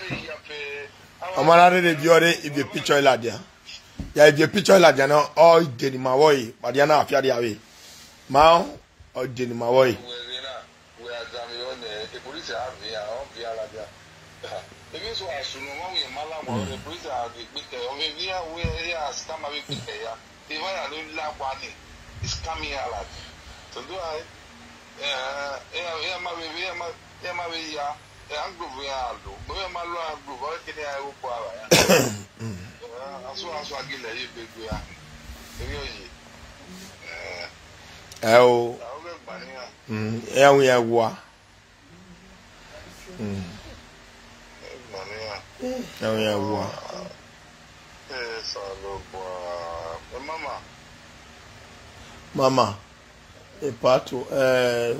Ọ ma na rherhe viọ rre, I viọ picture ẹre ladian. Ya, I viọ picture ẹre ladian na, ọ ide ne ima vbọ ẹre, ma dia na afia dia vbe. Ma ọ, ọ ide ne ima vbọ ẹre. Wẹ a danmwehọ nẹ, e police a viọ, ọ viọ ladian. Emwi eso a sunu, ọmwa wẹ ma la wa, e police a ghi gbe kẹ, ọ vbe viọ, wẹ a scam avbe gbe kẹ ya. Evba ya ne la wa ni, is coming out. So do I, eh, eh, eh, ma vbe, eh, ma, eh, ma vbe ya, eh, Agrovi ya lo. Mo vbe ma lo Agrovi, ọ kene ya ro kua ba ya. Eh, aso, aso agile ye be gbe ya. Eri oye. Eh. Ẹ o. A o gbe gba ni ya. Mm, ẹ wi ẹ wa. Mm. Ẹ ma ne iran. Ẹ ma ne iran wa. Ẹ Osanobua. Ẹ mama. Mama. Epa tuẹ, eh,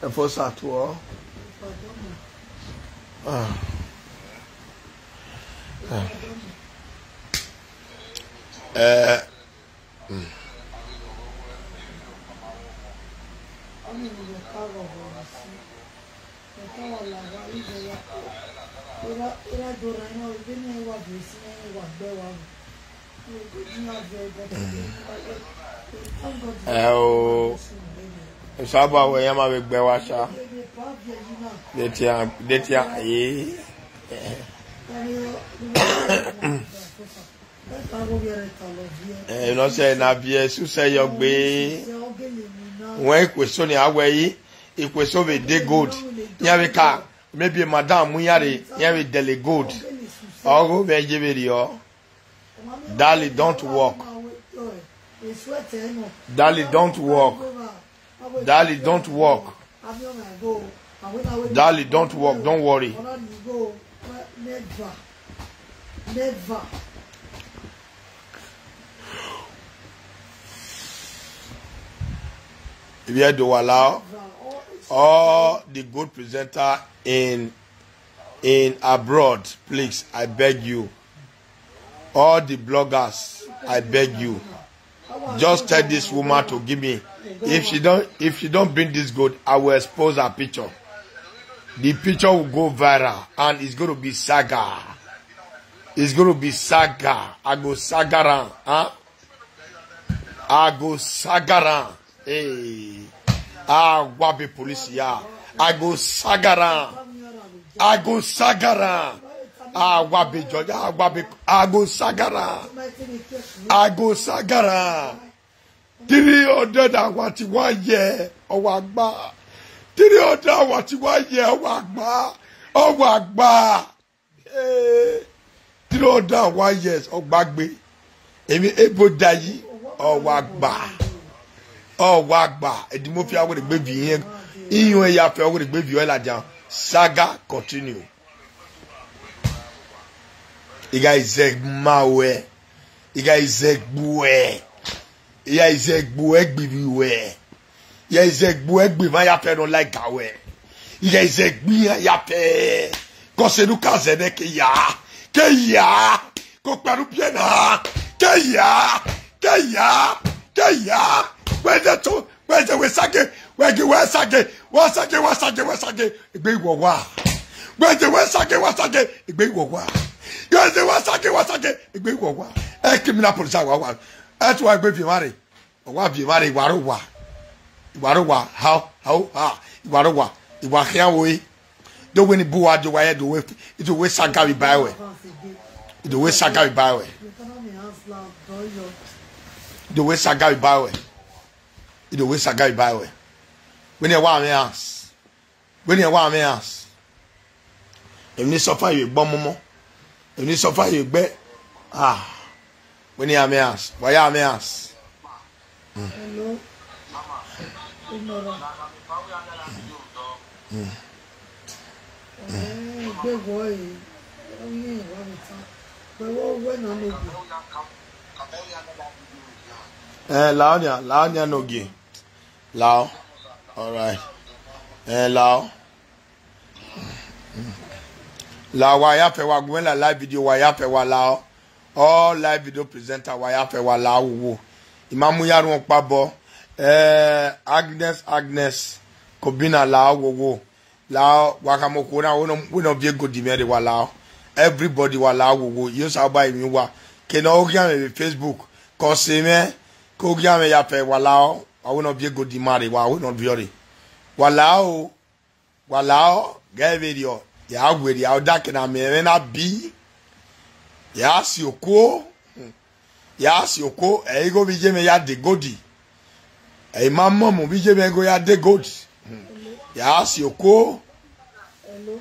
efosa tuẹ. Ah. Ah. Eh. Mm. Ẹ o, Osanobua wẹ iran ma vbe gbe wa sha. Detian, detian, eh. Eh, you know say na viẹ susẹ yọ gbe. Wẹ ikhuo eso ni a wẹ yi, ikhuo eso vbe dey gold. Iran vbe ka, maybe madam mu iran rre, iran vbe dẹle gold. Ọghe ovbi ẹre ye vberriọ. Darling, don't work. Darling, don't work. Darling, don't work. Darling, don't work. Don't worry. If you do allow all the good presenter in in abroad, please, I beg you. All the bloggers, I beg you. Just tell this woman to give me. If she don't, if she don't bring this gold, I will expose her picture. The picture will go viral and it's going to be saga. It's going to be saga. I go saga am, huh? I go saga am. Hey, I wa be police ya. I go saga am. I go saga am. I wa be judge. I wa be. I go saga am. I go saga am. Three hundred and what one year. Ọ wa gba. Three hundred and what one year. Ọ wa gba. Ọ wa gba. Eh, three hundred and one years, ọ gba gbe. Emwi ebo da yi, ọ wa gba. Ọ wa gba. Edimofia were gbe vi iran. Iran ya fẹ were gbe vi ọ ladian. Saga continue. Igha izẹ ma wẹ. Igha izẹ gbuẹ. Igha izẹ gbuẹ gbivi wẹ. Igha izẹ gbuẹ gbe emwa ya fẹ ne ọ like wẹ. Igha izẹ gbe iran ya fẹ. Kọse ne u ka zẹ nẹ ke ya. Ke ya. Ko kpẹrẹ ubiẹ na. Ke ya. Ke ya. Ke ya. Wẹ zẹ to. Wẹ zẹ wẹ sage. Wẹ ge wẹ sage. Wẹ sage, wẹ sage, wẹ sage. Egbe iwọ wa. Wẹ zẹ wẹ sage, wẹ sage. Egbe iwọ wa. Wẹ zẹ wẹ sage, wẹ sage. Egbe iwọ wa. Ẹ criminal police wa wa. Ẹ tu wa egbe vi emwa rre. Ọ wa viọ emwa rre, I wa rre owa. I wa rre owa, ha, ha, ha. I wa rre owa. I wa khian ru ẹre. Do wẹ ne I bu uwa, do wa ye, do wẹ, do wẹ saga vbe ba ruẹ. Do wẹ saga vbe ba ruẹ. Do wẹ saga vbe ba ruẹ. Do wẹ saga vbe ba ruẹ. Wẹ ne I wa mwẹ house. Wẹ ne I wa mwẹ house. Emwi ne I suffer ye egbe ọmọmọ. Emwi ne I suffer ye egbe. Ah. Wẹ ne I ya mwẹ house. Wa ya mwẹ house. Mm. Hello. Good morning. Mm. Eh, egbe wọ e. Ọ yẹn wa mi tan. Wẹ wọ wẹ na no good. Eh, lao nia, lao nia no good. Lao. All right. Eh, lao. Lao, wa ya fẹ wa gu mwẹ la live video, wa ya fẹ wa lao. All live video presenter, wa ya fẹ wa lao wowo. I ma mu ya rhuọn ọkpa obọ. Eh, Agnes, Agnes, Kobina lao wowo. Lao, wa khama okhuo na, wẹ ne ọ viẹ egodi mwẹ rre, wa lao. Everybody wa lao wowo. Iyẹn Osanobua emwi uwa. Ke ne ọ ghian mwẹ vbe Facebook. Ke ọ sẹ mwẹ, ke ọ ghian mwẹ ya fẹ, wa lao. Wa wẹ ne ọ viẹ egodi ma rre, wa wẹ ne ọ viọ rre. Wa lao o, wa lao, ghẹ vberriọ, ya werriẹ, ọdake na miẹn mwẹ na bi, ya si okuo, ya si okuo, ẹ i gho vbe iye mwẹ ya de egodi, ẹ i ma mọmọ vbe iye mwẹ gho ya de egodi, ya si okuo. Hello.